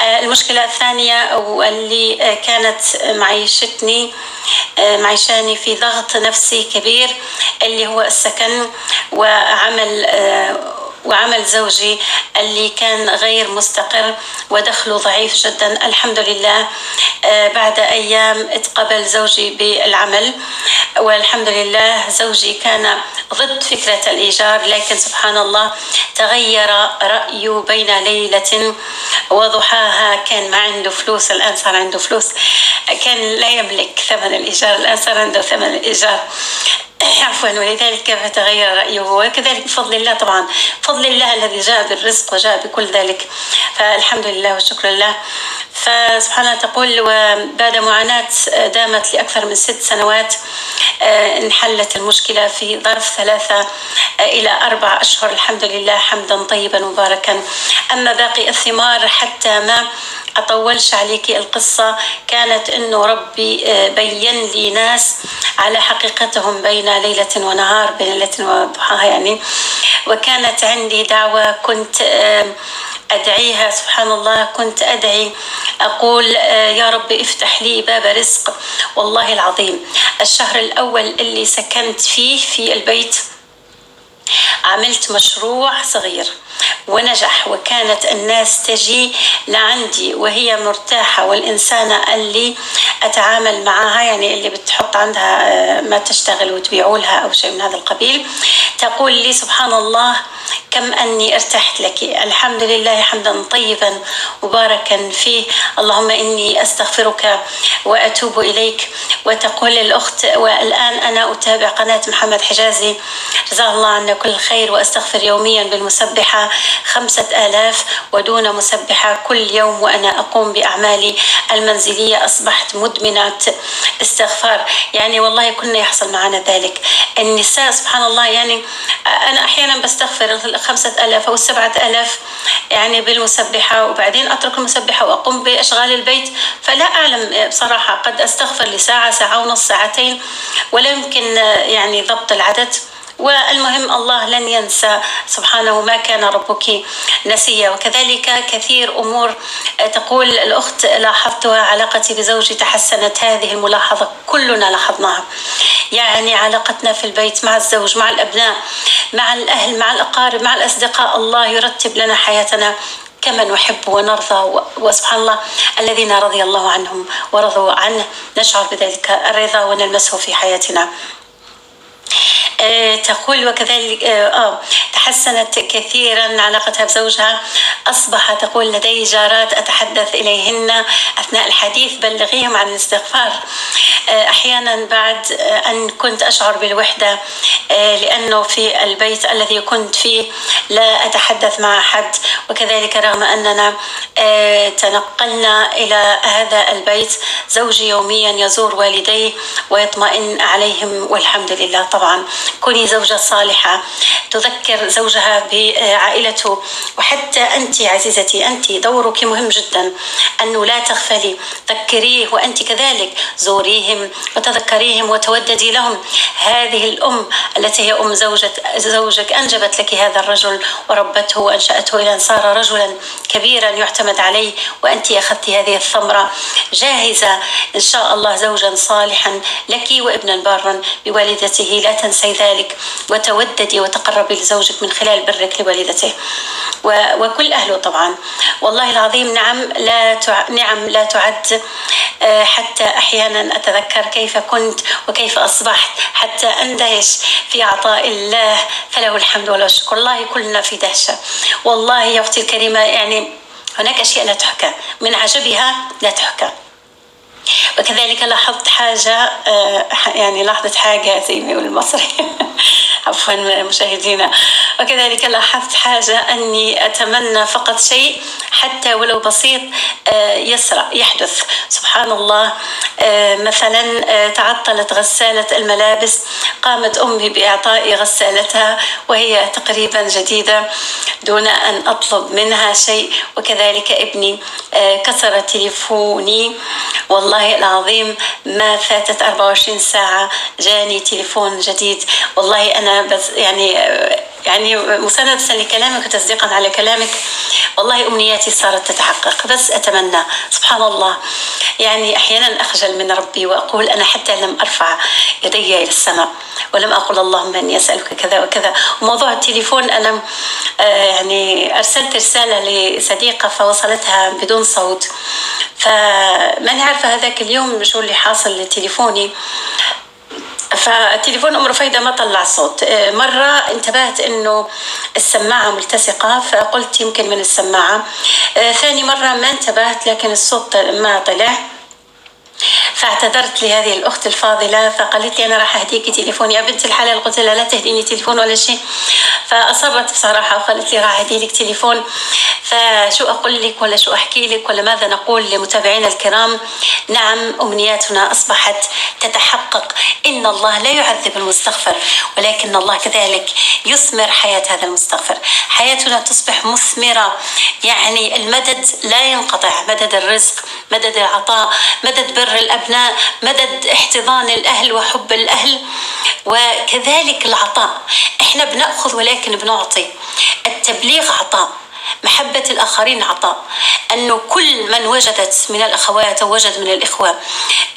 المشكلة الثانية واللي كانت معيشاني في ضغط نفسي كبير اللي هو السكن وعمل زوجي اللي كان غير مستقر ودخله ضعيف جدا. الحمد لله بعد أيام اتقبل زوجي بالعمل، والحمد لله زوجي كان ضد فكرة الإيجار، لكن سبحان الله تغير رأيه بين ليلة وضحاها. كان ما عنده فلوس، الآن صار عنده فلوس، كان لا يملك ثمن الإيجار، الآن صار عنده ثمن الإيجار عفوا، ولذلك تغير رأيه. وكذلك بفضل الله، طبعا بفضل الله الذي جاء بالرزق وجاء بكل ذلك، فالحمد لله والشكر لله. فسبحان الله تقول وبعد معاناة دامت لأكثر من 6 سنوات انحلت المشكلة في ظرف 3 إلى 4 أشهر، الحمد لله حمدا طيبا مباركا. أما باقي الثمار حتى ما أطولش عليك القصة، كانت أنه ربي بين لي ناس على حقيقتهم بين ليلة ونهار، بين ليلة وضحاها يعني. وكانت عندي دعوة كنت أدعيها، سبحان الله كنت أدعي أقول يا رب افتح لي باب رزق. والله العظيم الشهر الأول اللي سكنت فيه في البيت عملت مشروع صغير ونجح، وكانت الناس تجي لعندي وهي مرتاحة، والإنسانة اللي أتعامل معاها يعني اللي بتحط عندها ما تشتغل وتبيعوا لها أو شيء من هذا القبيل، تقول لي سبحان الله كم أني ارتحت لك، الحمد لله حمدا طيبا مباركا فيه، اللهم إني أستغفرك وأتوب إليك. وتقول الأخت والآن أنا أتابع قناة محمد حجازي جزاه الله عنا كل خير، وأستغفر يوميا بالمسبحة 5000 ودون مسبحة كل يوم، وأنا أقوم بأعمالي المنزلية، أصبحت مدمنة استغفار. يعني والله كنا يحصل معنا ذلك. النساء سبحان الله، يعني أنا أحيانا بستغفر 5000 أو 7000 يعني بالمسبحة، وبعدين أترك المسبحة وأقوم بأشغال البيت، فلا أعلم بصراحة، قد أستغفر لساعة، ساعة ونص، ساعتين، ولا يمكن يعني ضبط العدد. والمهم الله لن ينسى سبحانه، ما كان ربك نسيا. وكذلك كثير أمور تقول الأخت لاحظتها، علاقتي بزوجي تحسنت، هذه الملاحظة كلنا لاحظناها، يعني علاقتنا في البيت مع الزوج، مع الأبناء، مع الأهل، مع الأقارب، مع الأصدقاء، الله يرتب لنا حياتنا كما نحب ونرضى. وسبحان الله الذين رضي الله عنهم ورضوا عنه، نشعر بذلك الرضا ونلمسه في حياتنا. تقول وكذلك تحسنت كثيرا علاقتها بزوجها، أصبح تقول لدي جارات أتحدث إليهن أثناء الحديث بلغيهم عن الاستغفار. أحيانا بعد أن كنت أشعر بالوحدة لأنه في البيت الذي كنت فيه لا أتحدث مع أحد، وكذلك رغم أننا تنقلنا إلى هذا البيت زوجي يوميا يزور والديه ويطمئن عليهم والحمد لله. طبعا كوني زوجة صالحة تذكر زوجها بعائلته، وحتى أنت عزيزتي أنت دورك مهم جدا أنه لا تغفلي، ذكريه وأنت كذلك زوريهم وتذكريهم وتوددي لهم. هذه الأم التي هي أم زوجك أنجبت لك هذا الرجل وربته وأنشأته إلى أن صار رجلا كبيرا يعتمد عليه، وأنت أخذت هذه الثمرة جاهزة إن شاء الله زوجا صالحا لك وابنا بارا بوالدته، لا تنسي ذلك، وتوددي وتقربي لزوجك من خلال برك لوالدته وكل أهله طبعا. والله العظيم نعم لا تعد. حتى أحيانا أتذكر كيف كنت وكيف أصبحت حتى أندهش في عطاء الله، فله الحمد وله الشكر. والله كلنا في دهشة والله يا أختي الكريمة، يعني هناك أشياء لا تحكى، من عجبها لا تحكى. وكذلك لاحظت حاجة، يعني لاحظت حاجة زي ما يقول المصري عفوا مشاهدينا، وكذلك لاحظت حاجة، أني أتمنى فقط شيء حتى ولو بسيط يسرع يحدث، سبحان الله. مثلا تعطلت غسالة الملابس، قامت أمي بإعطائي غسالتها وهي تقريبا جديدة دون أن أطلب منها شيء. وكذلك ابني كسر تليفوني، والله العظيم ما فاتت 24 ساعة جاني تليفون جديد. والله أنا بس يعني مساندة لكلامك وتصديقا على كلامك، والله أمنياتي صارت تتحقق، بس أتمنى سبحان الله. يعني أحيانا أخجل من ربي وأقول أنا حتى لم أرفع يدي إلى السماء ولم أقل اللهم إني أسألك كذا وكذا. وموضوع التليفون أنا يعني أرسلت رسالة لصديقة فوصلتها بدون صوت، فماني عارفة هذاك اليوم شو اللي حاصل لتليفوني. فالتليفون أم رفيدة ما طلع صوت. مرة انتبهت إنه السماعة ملتصقة فقلت يمكن من السماعة. ثاني مرة ما انتبهت لكن الصوت ما طلع، فاعتذرت لهذه الأخت الفاضلة فقالت لي أنا راح أهديكي تليفون يا بنت الحلال. قلت لها لا تهديني تليفون ولا شيء، فأصرت بصراحة وقالت لي راح أهدي لك تليفون. فشو أقول لك ولا شو أحكي لك ولا ماذا نقول لمتابعينا الكرام؟ نعم، أمنياتنا أصبحت تتحقق. إن الله لا يعذب المستغفر، ولكن الله كذلك يثمر حياة هذا المستغفر. حياتنا تصبح مثمرة، يعني المدد لا ينقطع، مدد الرزق، مدد العطاء، مدد بر الأبناء، مدد احتضان الأهل وحب الأهل، وكذلك العطاء. إحنا بنأخذ ولكن بنعطي. التبليغ عطاء، محبة الآخرين عطاء. أنه كل من وجدت من الأخوات أو وجد من الإخوة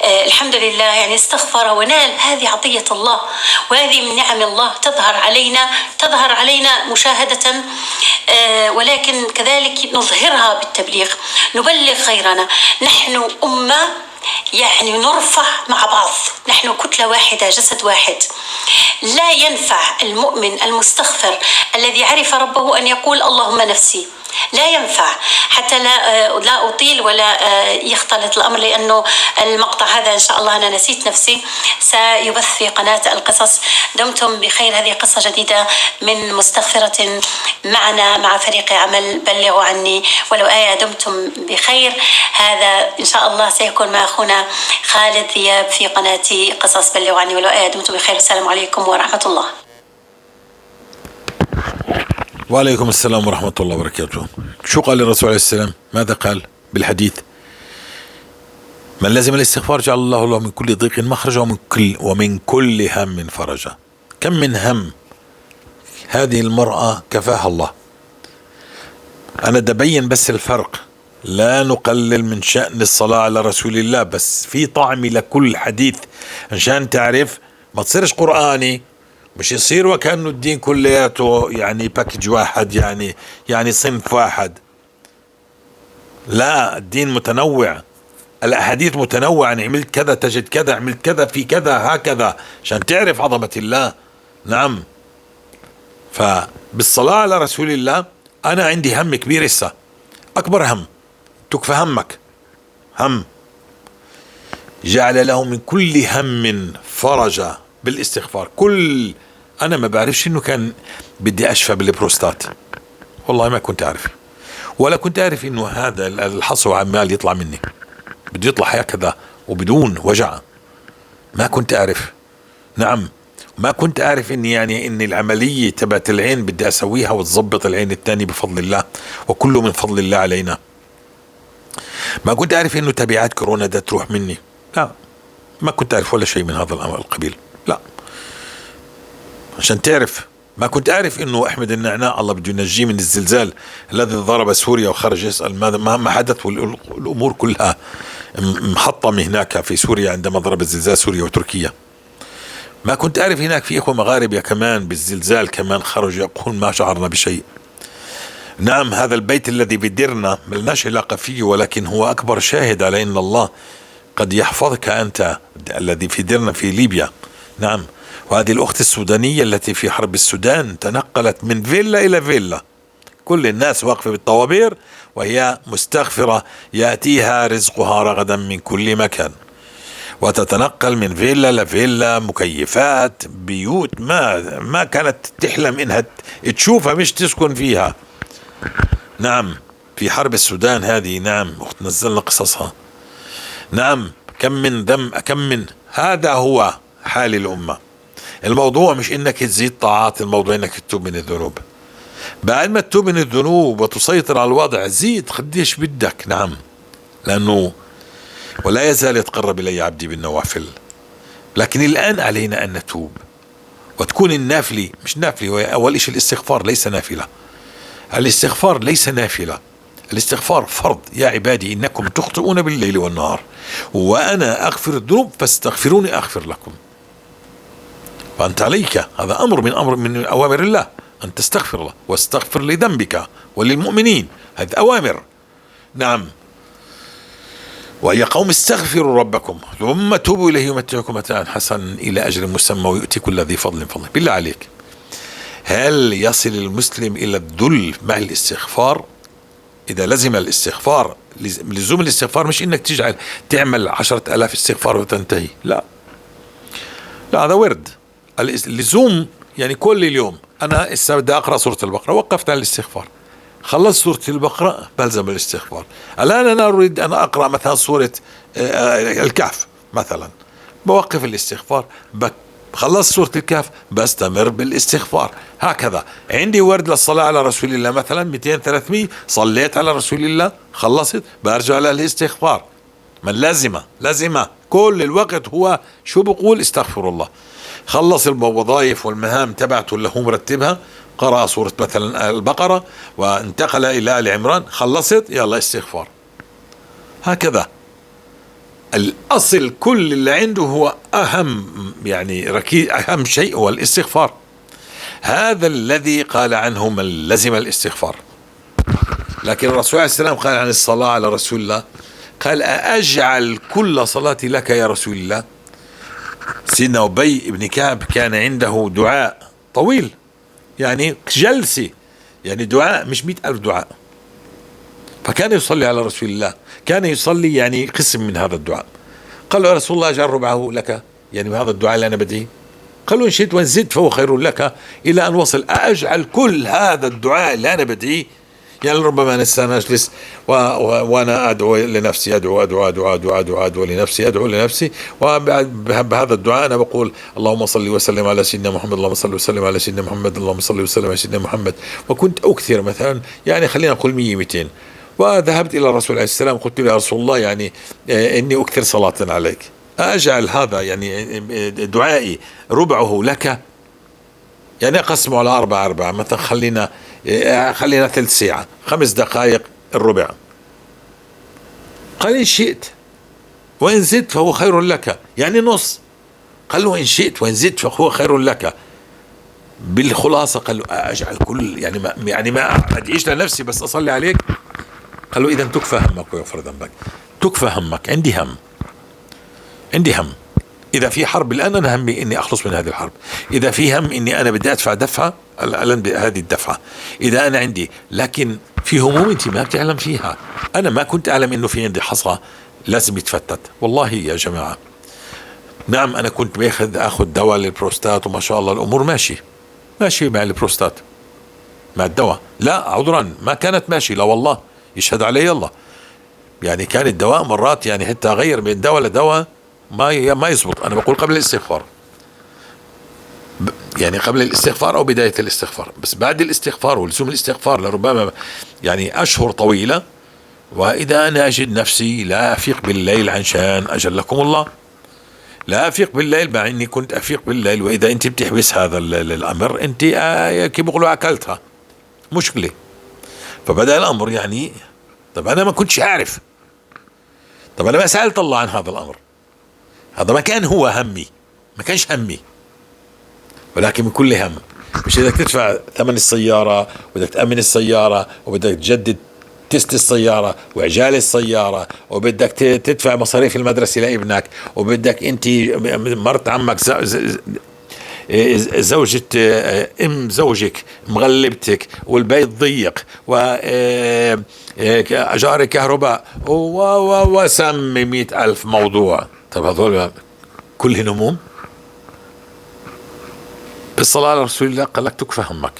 الحمد لله يعني استغفر ونال، هذه عطية الله وهذه من نعم الله، تظهر علينا مشاهدة، ولكن كذلك نظهرها بالتبليغ، نبلغ غيرنا. نحن أمة يعني نرفع مع بعض، نحن كتلة واحدة، جسد واحد. لا ينفع المؤمن المستغفر الذي عرف ربه أن يقول اللهم نفسي، لا ينفع. حتى لا أطيل ولا يختلط الأمر، لأنه المقطع هذا إن شاء الله أنا نسيت نفسي سيبث في قناة القصص. دمتم بخير. هذه قصة جديدة من مستغفرة معنا مع فريق عمل بلغوا عني ولو آية. دمتم بخير. هذا إن شاء الله سيكون مع أخونا خالد ذياب في قناة قصص بلغوا عني ولو آية. دمتم بخير. السلام عليكم ورحمة الله. وعليكم السلام ورحمة الله وبركاته. شو قال الرسول عليه السلام؟ ماذا قال بالحديث؟ من لزم الاستغفار جعل الله له من كل ضيق مخرجا ومن كل هم فرجا. كم من هم هذه المرأة كفاها الله. أنا دبين بس الفرق، لا نقلل من شأن الصلاة على رسول الله، بس في طعم لكل حديث عشان تعرف ما تصيرش قرآني، مش يصير وكأنه الدين كلياته يعني باكج واحد، يعني صنف واحد. لا، الدين متنوع، الأحاديث متنوعة، يعني عملت كذا تجد كذا، عملت كذا في كذا، هكذا، عشان تعرف عظمة الله. نعم. فبالصلاة على رسول الله أنا عندي هم كبير هسه، أكبر هم تكفى همك، هم جعل له من كل هم فرجا بالاستغفار. كل أنا ما بعرفش إنه كان بدي أشفى بالبروستات، والله ما كنت أعرف، ولا كنت أعرف إنه هذا الحصو عمال يطلع مني، بده يطلع هكذا وبدون وجع، ما كنت أعرف. نعم، ما كنت أعرف إني يعني إن العملية تبعت العين بدي أسويها وتزبط العين الثانية بفضل الله، وكله من فضل الله علينا. ما كنت أعرف إنه تبعات كورونا ده تروح مني، لا، ما كنت أعرف ولا شيء من هذا الأمر القبيل، لا. عشان تعرف، ما كنت أعرف إنه أحمد النعناع الله بده ينجيه من الزلزال الذي ضرب سوريا وخرج يسأل ماذا ما حدث، والأمور كلها محطمة هناك في سوريا عندما ضرب الزلزال سوريا وتركيا. ما كنت أعرف هناك في إخوة مغاربة كمان بالزلزال كمان خرجوا يقولون ما شعرنا بشيء. نعم، هذا البيت الذي بديرنا ملناش علاقة فيه، ولكن هو أكبر شاهد على إن الله قد يحفظك أنت الذي في ديرنا في ليبيا. نعم، وهذه الأخت السودانية التي في حرب السودان تنقلت من فيلا إلى فيلا، كل الناس واقفة بالطوابير وهي مستغفرة، يأتيها رزقها رغدا من كل مكان. وتتنقل من فيلا لفيلا، مكيفات، بيوت ما كانت تحلم انها تشوفها مش تسكن فيها. نعم، في حرب السودان هذه، نعم نزلنا قصصها. نعم، كم من ذم، كم من هذا هو حال الأمة. الموضوع مش انك تزيد طاعات، الموضوع انك تتوب من الذنوب. بعد ما تتوب من الذنوب وتسيطر على الوضع زيد قديش بدك. نعم، لأنه ولا يزال يتقرب إلي عبدي بالنوافل. لكن الآن علينا أن نتوب، وتكون النافلة مش نافلة. أول شيء الاستغفار ليس نافلة، الاستغفار ليس نافلة، الاستغفار فرض. يا عبادي إنكم تخطئون بالليل والنهار وأنا أغفر الذنوب فاستغفروني أغفر لكم. فأنت عليك، هذا أمر من أوامر الله أن تستغفر الله، واستغفر لذنبك وللمؤمنين، هذه أوامر. نعم، ويا قوم استغفروا ربكم ثم توبوا إليه يمتعكم متاعا حسنا إلى أجل مسمى ويؤتي كل ذي فضل فضله. بالله عليك، هل يصل المسلم إلى الذل مع الاستغفار؟ إذا لزم الاستغفار، لزوم الاستغفار مش إنك تجعل تعمل 10,000 استغفار وتنتهي، لا لا، هذا ورد. اللزوم يعني كل اليوم أنا هسه بدي أقرأ سورة البقرة، وقفت على الاستغفار، خلصت سورة البقرة بلزم الاستغفار. الآن أنا أريد أن أقرأ مثلا سورة الكهف مثلا، بوقف الاستغفار، خلصت سورة الكهف بستمر بالاستغفار. هكذا عندي ورد للصلاة على رسول الله مثلا 200-300، صليت على رسول الله خلصت برجع للاستغفار. من لازمة لازمة كل الوقت هو شو بقول؟ استغفر الله. خلص الوظائف والمهام تبعته اللي هو مرتبها، قرأ سورة مثلا البقرة وانتقل إلى آل عمران، خلصت يلا استغفار. هكذا الأصل كل اللي عنده هو أهم، يعني أهم شيء هو الاستغفار. هذا الذي قال عنه من لزم الاستغفار. لكن الرسول عليه السلام قال عن الصلاة على رسول الله، قال أجعل كل صلاتي لك يا رسول الله. سيدنا أبي بن كعب كان عنده دعاء طويل، يعني جلسة، يعني دعاء مش 100,000 دعاء، فكان يصلي على رسول الله، كان يصلي يعني قسم من هذا الدعاء. قال له يا رسول الله اجعل ربعه لك، يعني هذا الدعاء اللي أنا بديه. قال له إن شئت وإن زدت فهو خير لك، إلى أن وصل أجعل كل هذا الدعاء اللي أنا بديه. يعني ربما أنا أجلس وأنا أدعو لنفسي، أدعو أدعو أدعو أدعو أدعو أدعو لنفسي، أدعو لنفسي، وبهذا الدعاء أنا بقول اللهم صل وسلم على سيدنا محمد، اللهم صل وسلم على سيدنا محمد، اللهم صل وسلم على سيدنا محمد. وكنت أكثر مثلا، يعني خلينا نقول 100-200. وذهبت إلى الرسول عليه السلام قلت له يا رسول الله يعني إني أكثر صلاة عليك، أجعل هذا يعني دعائي ربعه لك، يعني أقسمه على 4 مثلا، خلينا ثلث ساعة، 5 دقائق الربع. قال إن شئت وإن زدت فهو خير لك، يعني نص. قال له إن شئت وإن زدت فهو خير لك. بالخلاصة قال له أجعل كل يعني ما أدعيش لنفسي بس أصلي عليك. قال له إذا تكفى همك ويغفر ذنبك. تكفى همك، عندي هم، عندي هم. إذا في حرب الآن أنا همي إني أخلص من هذه الحرب، إذا في هم إني أنا بدي أدفع دفعة الآن هذه الدفعة، إذا أنا عندي، لكن في هموم أنت ما بتعلم فيها. أنا ما كنت أعلم إنه في عندي حصى لازم يتفتت. والله يا جماعة، نعم أنا كنت أخذ دواء للبروستات وما شاء الله الأمور ماشي ماشي مع البروستات مع الدواء، لا عذرا ما كانت ماشي، لا والله يشهد علي الله، يعني كان الدواء مرات يعني حتى أغير من دواء لدواء ما يزبط. أنا بقول قبل الاستغفار، يعني قبل الاستغفار أو بداية الاستغفار، بس بعد الاستغفار ولزوم الاستغفار لربما يعني أشهر طويلة. وإذا أنا أجد نفسي لا أفيق بالليل عشان أجلكم الله، لا أفيق بالليل مع إني كنت أفيق بالليل. وإذا أنت بتحبس هذا الأمر أنت كيف بيقولوا أكلتها مشكلة. فبدأ الأمر يعني، طب أنا ما كنتش أعرف، طب أنا ما سألت الله عن هذا الأمر، هذا ما كان هو همي، ما كانش همي، ولكن من كل هم. مش بدك تدفع ثمن السيارة وبدك تأمن السيارة وبدك تجدد تست السيارة وعجال السيارة وبدك تدفع مصاريف المدرسة لابنك، وبدك انت مرت عمك زوجة ام زوجك مغلبتك والبيت ضيق واجار كهرباء وسمي 100,000 موضوع. طيب هذول كلهن هموم؟ بالصلاة على رسول الله قال لك تكفى همك،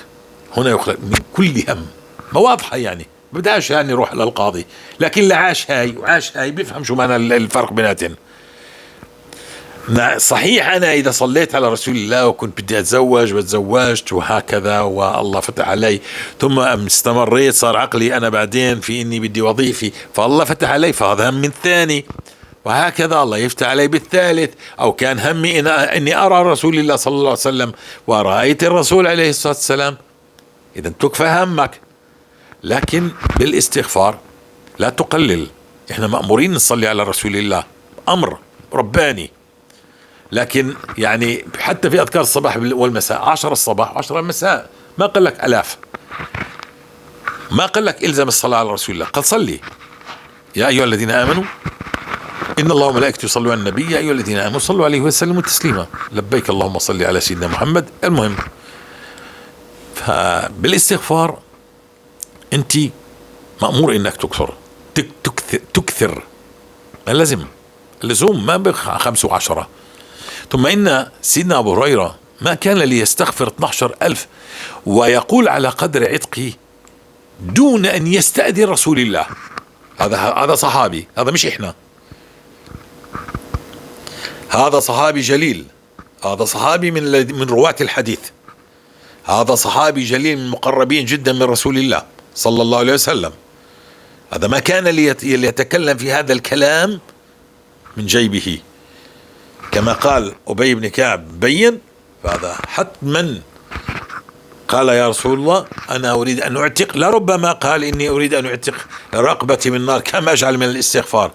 هنا يخرج من كل هم، ما واضحة يعني، بدهاش يعني روح للقاضي، لكن اللي عاش هاي وعاش هاي بيفهم شو معنى الفرق بيناتن. صحيح أنا إذا صليت على رسول الله وكنت بدي أتزوج وتزوجت وهكذا والله فتح علي، ثم استمريت صار عقلي أنا بعدين في إني بدي وظيفي فالله فتح علي، فهذا هم الثاني، وهكذا الله يفتح علي بالثالث. أو كان همي إني أرى رسول الله صلى الله عليه وسلم ورأيت الرسول عليه الصلاة والسلام، إذا تكفى همك. لكن بالاستغفار لا تقلل، إحنا مأمورين نصلي على رسول الله، أمر رباني، لكن يعني حتى في أذكار الصباح والمساء، 10 الصباح و10 المساء، ما قال لك آلاف، ما قال لك إلزم الصلاة على رسول الله، قال صلي يا أيها الذين آمنوا إن الله وملائكته يصلون على النبي يا أيها الذين آمنوا صلوا عليه وسلموا تسليما، لبيك اللهم صل على سيدنا محمد. المهم فبالاستغفار أنت مأمور إنك تكثر، تكثر، لازم اللزوم ما ب5 و10. ثم إن سيدنا أبو هريرة ما كان ليستغفر 12,000 ويقول على قدر عتقه دون أن يستأذن رسول الله. هذا صحابي، هذا مش إحنا، هذا صحابي جليل، هذا صحابي من رواة الحديث، هذا صحابي جليل من مقربين جدا من رسول الله صلى الله عليه وسلم. هذا ما كان ليتكلم في هذا الكلام من جيبه، كما قال أبي بن كعب بين، فهذا حتما قال يا رسول الله أنا أريد أن أعتق، لربما قال إني أريد أن أعتق رقبتي من النار كما أجعل من الاستغفار.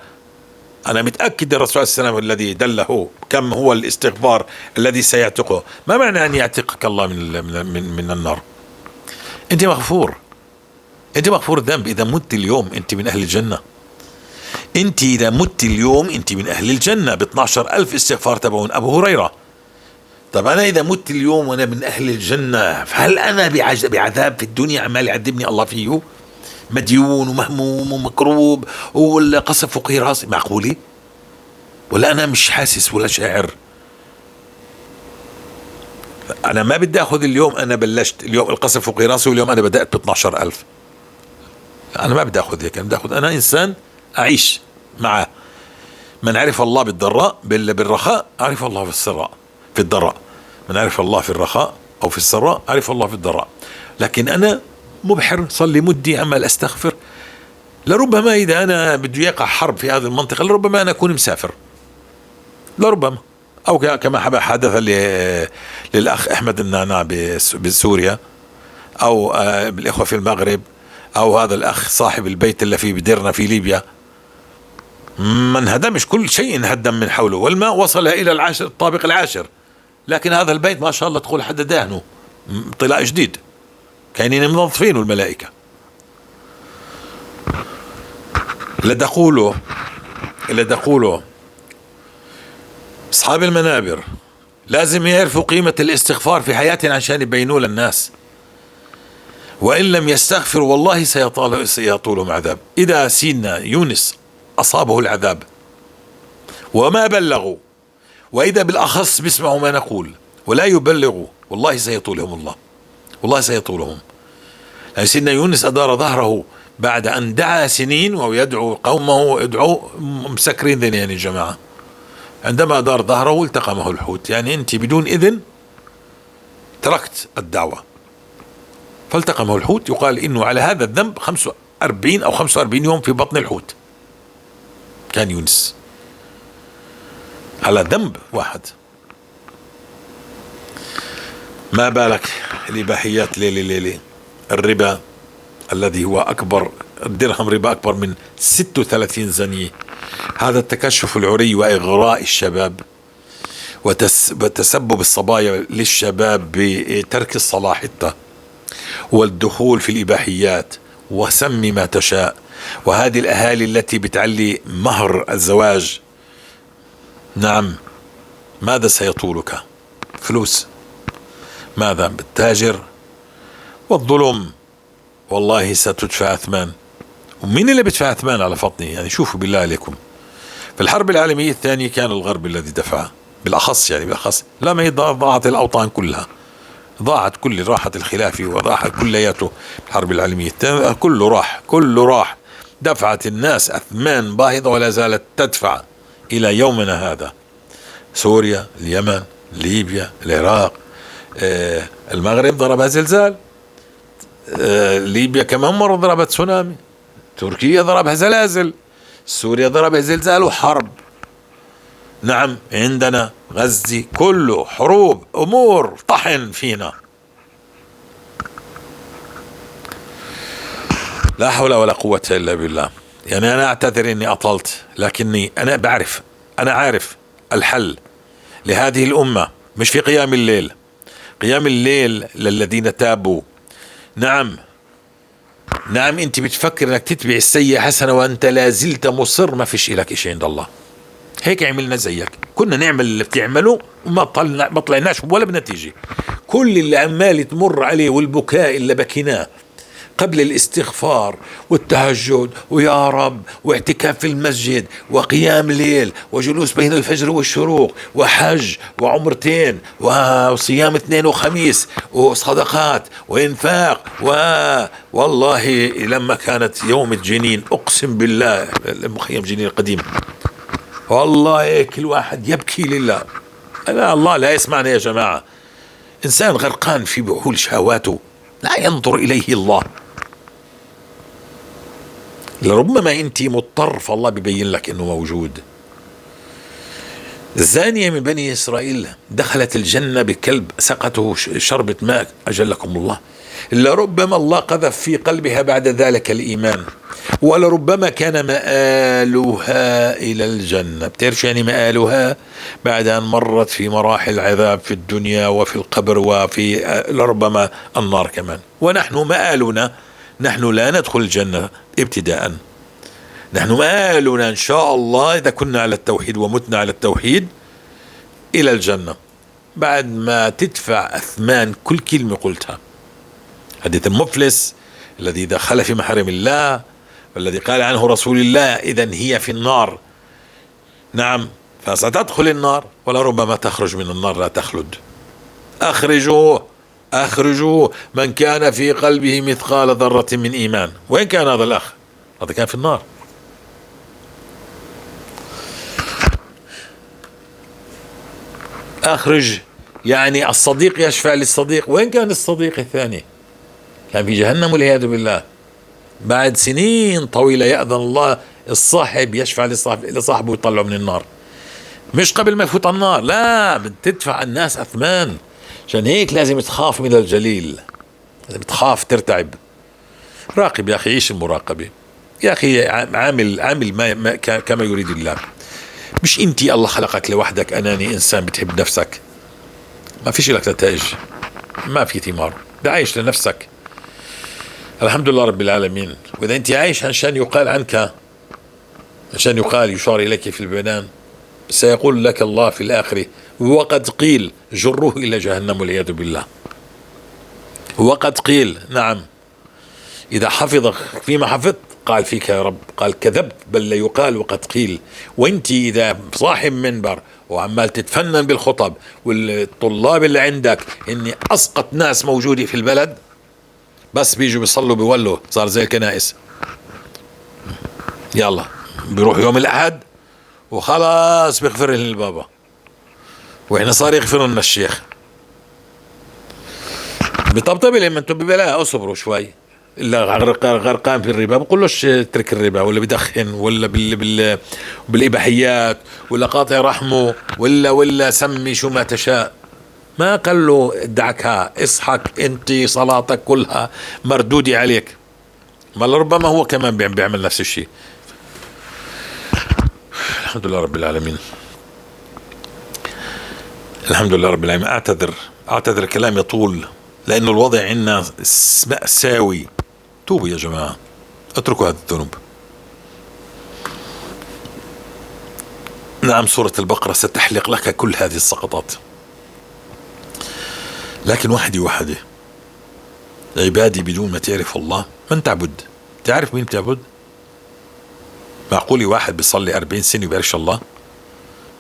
أنا متأكد الرسول عليه السلام الذي دله كم هو الاستغفار الذي سيعتقه. ما معنى أن يعتقك الله من النار؟ أنت مغفور، أنت مغفور الذنب. إذا مت اليوم أنت من أهل الجنة، أنت إذا مت اليوم أنت من أهل الجنة ب12,000 استغفار تبعون أبو هريرة. طب أنا إذا مت اليوم وأنا من أهل الجنة، فهل أنا بعذاب في الدنيا عمال يعذبني الله فيه؟ مديون ومهموم ومكروب والقصف فوق راسي، معقولة؟ ولا أنا مش حاسس ولا شاعر؟ أنا ما بدي أخذ اليوم، أنا بلشت اليوم القصف فوق راسي واليوم أنا بدأت ب12,000، أنا ما بدي أخذ هيك، أنا بدي أخذ، أنا إنسان أعيش مع من عرف الله بالضراء بالرخاء عرف الله في السراء، في الضراء، من عرف الله في الرخاء أو في السراء عرف الله في الضراء. لكن أنا مبحر صلي مدي عمال أستغفر، لربما إذا أنا بده يقع حرب في هذه المنطقة لربما أنا أكون مسافر، لربما، أو كما حدث للأخ أحمد النعناع بسوريا، أو بالإخوة في المغرب، أو هذا الأخ صاحب البيت اللي في بديرنا في ليبيا، ما انهدمش، كل شيء انهدم من حوله، والماء وصل إلى العاشر، الطابق العاشر، لكن هذا البيت ما شاء الله تقول حدا دهنه طلاء جديد، كاينين منظفينه الملائكة. اللي تقوله أصحاب المنابر لازم يعرفوا قيمة الاستغفار في حياتنا عشان يبينوه للناس، وإن لم يستغفروا والله سيطولهم عذاب. إذا سيدنا يونس أصابه العذاب وما بلغوا، وإذا بالأخص بيسمعوا ما نقول ولا يبلغوا، والله سيطولهم الله، والله سيطولهم. لأن سيدنا يونس أدار ظهره بعد أن دعا سنين وهو يدعو قومه ويدعو مسكرين ذنين يا جماعة، عندما أدار ظهره التقمه الحوت. يعني أنت بدون إذن تركت الدعوة فالتقمه الحوت. يقال إنه على هذا الذنب 45 أو 45 يوم في بطن الحوت كان يونس على ذنب واحد. ما بالك الإباحيات ليلي ليلي، الربا الذي هو أكبر، الدرهم ربا أكبر من 36 زنية. هذا التكشف العري وإغراء الشباب وتسبب الصبايا للشباب بترك الصلاة حتى والدخول في الإباحيات وسمي ما تشاء. وهذه الأهالي التي بتعلي مهر الزواج، نعم، ماذا سيطولك؟ فلوس. ماذا؟ بالتاجر والظلم، والله ستدفع أثمان. ومين اللي بيدفع أثمان على فطني؟ يعني شوفوا بالله عليكم، في الحرب العالمية الثانية كان الغرب الذي دفع بالأخص، يعني بالأخص لما ضاعت الأوطان كلها، ضاعت كل، راحت الخلافة وراحت كلياته. الحرب العالمية الثانية كله راح، كله راح. دفعت الناس أثمان باهظة ولا زالت تدفع إلى يومنا هذا. سوريا، اليمن، ليبيا، العراق، المغرب ضربها زلزال، ليبيا كمان مرة ضربت تسونامي، تركيا ضربها زلازل، سوريا ضربها زلزال وحرب. نعم عندنا غزة كله حروب، أمور طحن فينا. لا حول ولا قوة إلا بالله. أنا أعتذر إني أطلت، لكني أنا بعرف، أنا عارف الحل لهذه الأمة مش في قيام الليل. قيام الليل للذين تابوا. نعم نعم، أنت بتفكر إنك تتبع السيئة حسنة وأنت لازلت مصر، ما فيش إلك إشي عند الله. هيك عملنا زيك، كنا نعمل اللي بتعمله وما ما طلعناش ولا بنتيجة. كل اللي عمال تمر عليه والبكاء اللي بكيناه قبل الاستغفار والتهجد ويا رب واعتكاف في المسجد وقيام ليل وجلوس بين الفجر والشروق وحج وعمرتين وصيام 2 وخميس وصدقات وإنفاق والله لما كانت يوم الجنين، أقسم بالله المخيم جنين القديم، والله كل واحد يبكي لله. لا، الله لا يسمعنا يا جماعة. إنسان غرقان في بحول شهواته لا ينظر إليه الله. لربما أنت مضطر فالله بيبين لك أنه موجود. الزانية من بني إسرائيل دخلت الجنة بكلب سقته شربة ماء، أجلكم الله. لربما الله قذف في قلبها بعد ذلك الإيمان، ولربما كان مآلها إلى الجنة. بتعرف يعني مآلها؟ بعد أن مرت في مراحل العذاب في الدنيا وفي القبر وفي لربما النار كمان. ونحن مآلنا، نحن لا ندخل الجنة ابتداء، نحن مآلنا إن شاء الله إذا كنا على التوحيد ومتنا على التوحيد إلى الجنة، بعد ما تدفع أثمان كل كلمة قلتها. حديث المفلس الذي دخل في محارم الله والذي قال عنه رسول الله إذن هي في النار. نعم، فستدخل النار ولربما تخرج من النار لا تخلد. أخرجوه، أخرجوه من كان في قلبه مثقال ذرة من إيمان. وين كان هذا الأخ؟ هذا كان في النار. أخرج، يعني الصديق يشفع للصديق. وين كان الصديق الثاني؟ كان في جهنم والعياذ بالله. بعد سنين طويلة يأذن الله الصاحب يشفع لصاحبه ويطلعه من النار، مش قبل ما يفوت النار، لا، بتدفع الناس أثمان. عشان هيك لازم تخاف من الجليل، لازم تخاف، ترتعب. راقب يا أخي، عيش المراقبة يا أخي، عامل ما كما يريد الله. مش أنت الله خلقك لوحدك أناني إنسان بتحب نفسك، ما فيش لك نتائج، ما في ثمار، ده عايش لنفسك. الحمد لله رب العالمين. وإذا أنت عايش عشان يقال عنك، عشان يقال يشار إليك في البنان، سيقول لك الله في الآخرة وقد قيل جروه إلى جهنم والعياذ بالله. وقد قيل، نعم، إذا حفظك فيما حفظت قال فيك يا رب، قال كذبت، بل لا يقال وقد قيل. وانت إذا صاحب منبر وعمال تتفنن بالخطب والطلاب اللي عندك إني أسقط ناس موجودة في البلد، بس بيجوا بيصلوا بيولوا، صار زي الكنائس، يلا بيروح يوم الأحد وخلاص بيغفر للبابا، وإحنا صار يغفر لنا الشيخ. بطبطب لما انتم ببلاء اصبروا شوي، اللي غرقان في الربا بقولوش اترك الربا، ولا بدخن، ولا بالإباحيات، ولا قاطع رحمه، ولا سمي شو ما تشاء. ما قال له ادعكها، اصحك انت صلاتك كلها مردودة عليك. ما لربما هو كمان بيعمل نفس الشيء. الحمد لله رب العالمين، الحمد لله رب العالمين. اعتذر كلامي طول، لأنه الوضع عندنا مأساوي. توبوا يا جماعة، اتركوا هذا الذنوب. نعم، سورة البقرة ستحلق لك كل هذه السقطات، لكن وحدي وحدي عبادي بدون ما تعرف الله. من تعبد؟ تعرف مين تعبد؟ معقول واحد بيصلي 40 سنة وبيعرفش الله؟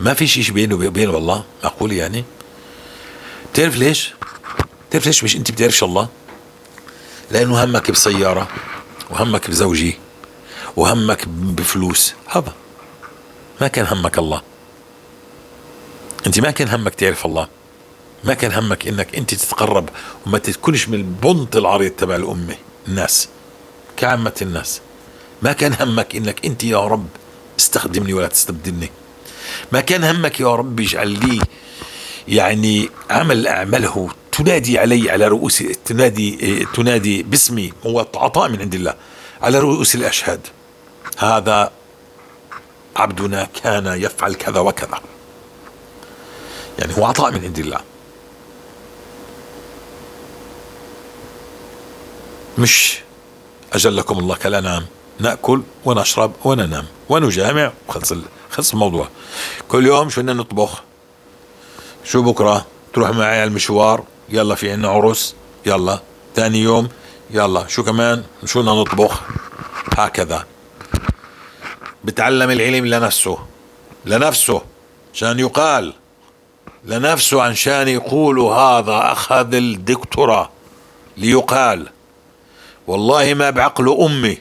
ما في شيء بينه وبينه الله؟ معقول يعني؟ بتعرف ليش؟ بتعرف ليش مش انت بتعرفش الله؟ لانه همك بسيارة، وهمك بزوجي، وهمك بفلوس، هذا ما كان همك الله. انت ما كان همك تعرف الله، ما كان همك انك انت تتقرب وما تكونش من البنط العريض تبع الامة، الناس كعامة الناس. ما كان همك انك انت يا رب استخدمني ولا تستبدلني. ما كان همك يا رب اجعل لي يعني عمل اعمله تنادي علي على رؤوس، تنادي باسمي، هو عطاء من عند الله على رؤوس الاشهاد، هذا عبدنا كان يفعل كذا وكذا. يعني هو عطاء من عند الله، مش أجلكم الله كالأنعام نأكل ونشرب وننام ونجامع خلص الموضوع. كل يوم شو بدنا نطبخ، شو بكرة تروح معي على المشوار، يلا في عنا عرس، يلا ثاني يوم، يلا شو كمان، شو بدنا نطبخ، هكذا. بتعلم العلم لنفسه، لنفسه عشان يقال، لنفسه عشان يقولوا هذا أخذ الدكتوراه ليقال. والله ما بعقله أمي،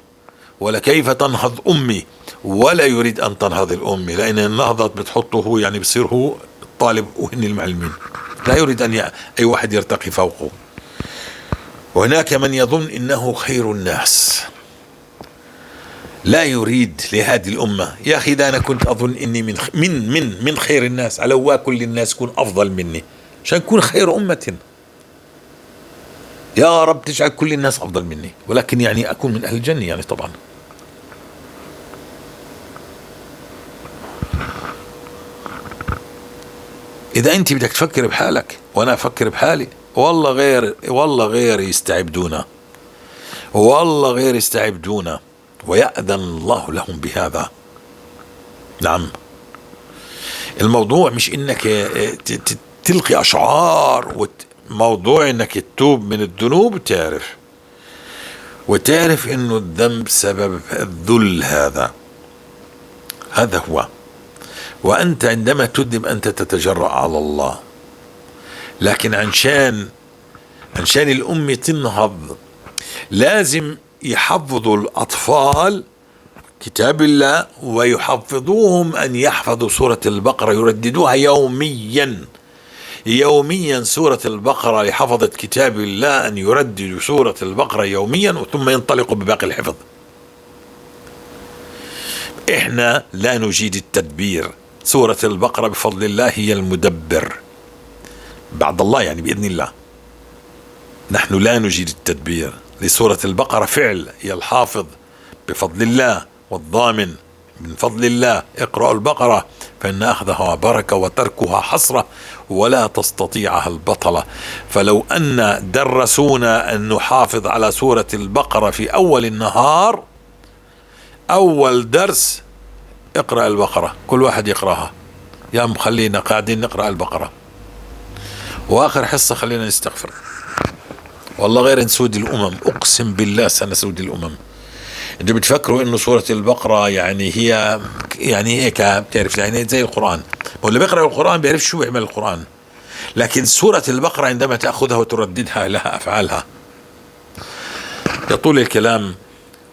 ولا كيف تنهض أمي، ولا يريد أن تنهض الأمي، لأن النهضة بتحطه هو، يعني بصير هو الطالب وهن المعلمين، لا يريد أن أي واحد يرتقي فوقه. وهناك من يظن إنه خير الناس، لا يريد لهذه الأمة. يا أخي إذا أنا كنت أظن إني من من من من خير الناس، على كل الناس يكون أفضل مني عشان أكون خير أمة. يا رب تجعل كل الناس أفضل مني، ولكن يعني أكون من أهل الجنة يعني طبعا. إذا أنت بدك تفكر بحالك وأنا أفكر بحالي، والله غير، والله غير يستعبدونا، والله غير يستعبدونا، ويأذن الله لهم بهذا. نعم، الموضوع مش إنك تلقي أشعار، موضوع إنك تتوب من الذنوب، تعرف وتعرف إنه الذنب سبب الذل، هذا هو. وأنت عندما تذنب أنت تتجرأ على الله، لكن عشان الأمة تنهض لازم يحفظوا الأطفال كتاب الله، ويحفظوهم أن يحفظوا سورة البقرة، يرددوها يوميا يوميا. سورة البقرة لحفظة كتاب الله أن يرددوا سورة البقرة يوميا، ثم ينطلقوا بباقي الحفظ. إحنا لا نجيد التدبير. سورة البقرة بفضل الله هي المدبر بعد الله، يعني بإذن الله. نحن لا نجيد التدبير لسورة البقرة، فعل، هي الحافظ بفضل الله والضامن من فضل الله. اقرأوا البقرة فإن أخذها بركة وتركها حسرة ولا تستطيعها البطلة. فلو أن درسونا أن نحافظ على سورة البقرة في أول النهار، أول درس اقرأ البقرة، كل واحد يقرأها، يا مخلينا قاعدين نقرأ البقرة، وآخر حصة خلينا نستغفر. والله غير نسود الأمم، أقسم بالله سنسود الأمم. انتوا بتفكروا انه سورة البقرة يعني هي يعني هيك، بتعرف يعني زي القرآن، واللي بيقرأ القرآن بيعرف شو بيعمل القرآن، لكن سورة البقرة عندما تأخذها وترددها لها أفعالها. يطول الكلام،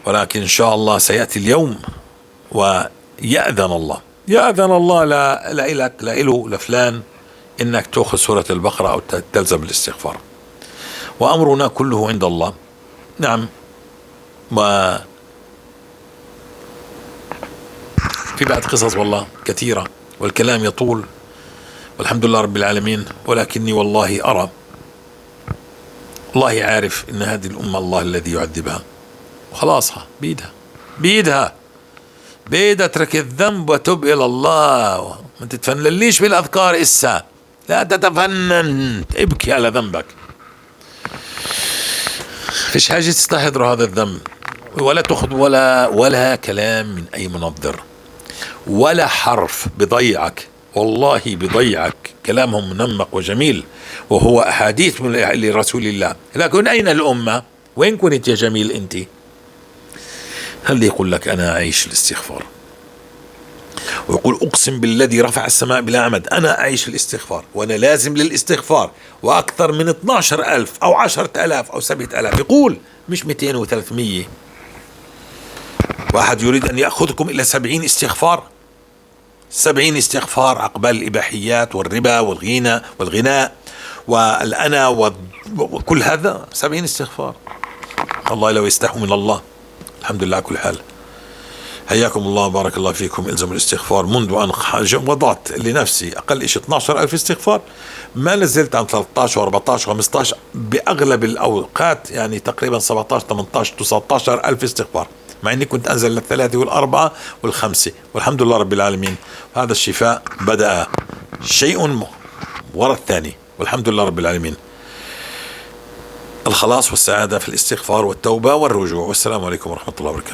ولكن إن شاء الله سيأتي اليوم ويأذن الله، يأذن الله لا لك لا إله لفلان إنك تأخذ سورة البقرة أو تلزم الاستغفار. وأمرنا كله عند الله. نعم، ما في بعد قصص والله كثيرة والكلام يطول، والحمد لله رب العالمين. ولكني والله أرى، والله عارف إن هذه الأمة الله الذي يعذبها، وخلاصها بيدها، بيدها بيدها. اترك الذنب وتب إلى الله، ما تتفننليش بالأذكار إسا، لا تتفنن، ابكي على ذنبك. فيش حاجة تستحضر هذا الذنب، ولا تأخذ ولا كلام من أي منظر، ولا حرف بضيعك، والله بضيعك. كلامهم منمق وجميل، وهو أحاديث من لرسول الله، لكن أين الأمة؟ وين كنت يا جميل أنت؟ هل يقول لك أنا أعيش الاستغفار؟ ويقول أقسم بالذي رفع السماء بلا عمد أنا أعيش الاستغفار وأنا لازم للاستغفار، وأكثر من 12,000 أو 10,000 أو 7,000. يقول مش 200 و300. واحد يريد أن يأخذكم إلى 70 استغفار، 70 استغفار عقبال الإباحيات والربا والغنى والغناء والأنا وكل هذا، 70 استغفار. الله لو يستحوا من الله. الحمد لله على كل حال. حياكم الله، بارك الله فيكم. الزموا الاستغفار. منذ أن وضعت لنفسي أقل شيء 12,000 استغفار، ما نزلت عن 13 و14 و15 بأغلب الأوقات، تقريبا 17 18 19 ألف استغفار، مع أني كنت أنزل للثلاثة والأربعة والخمسة، والحمد لله رب العالمين. هذا الشفاء بدأ شيء وراء الثاني، والحمد لله رب العالمين. الخلاص والسعادة في الاستغفار والتوبة والرجوع. والسلام عليكم ورحمة الله وبركاته.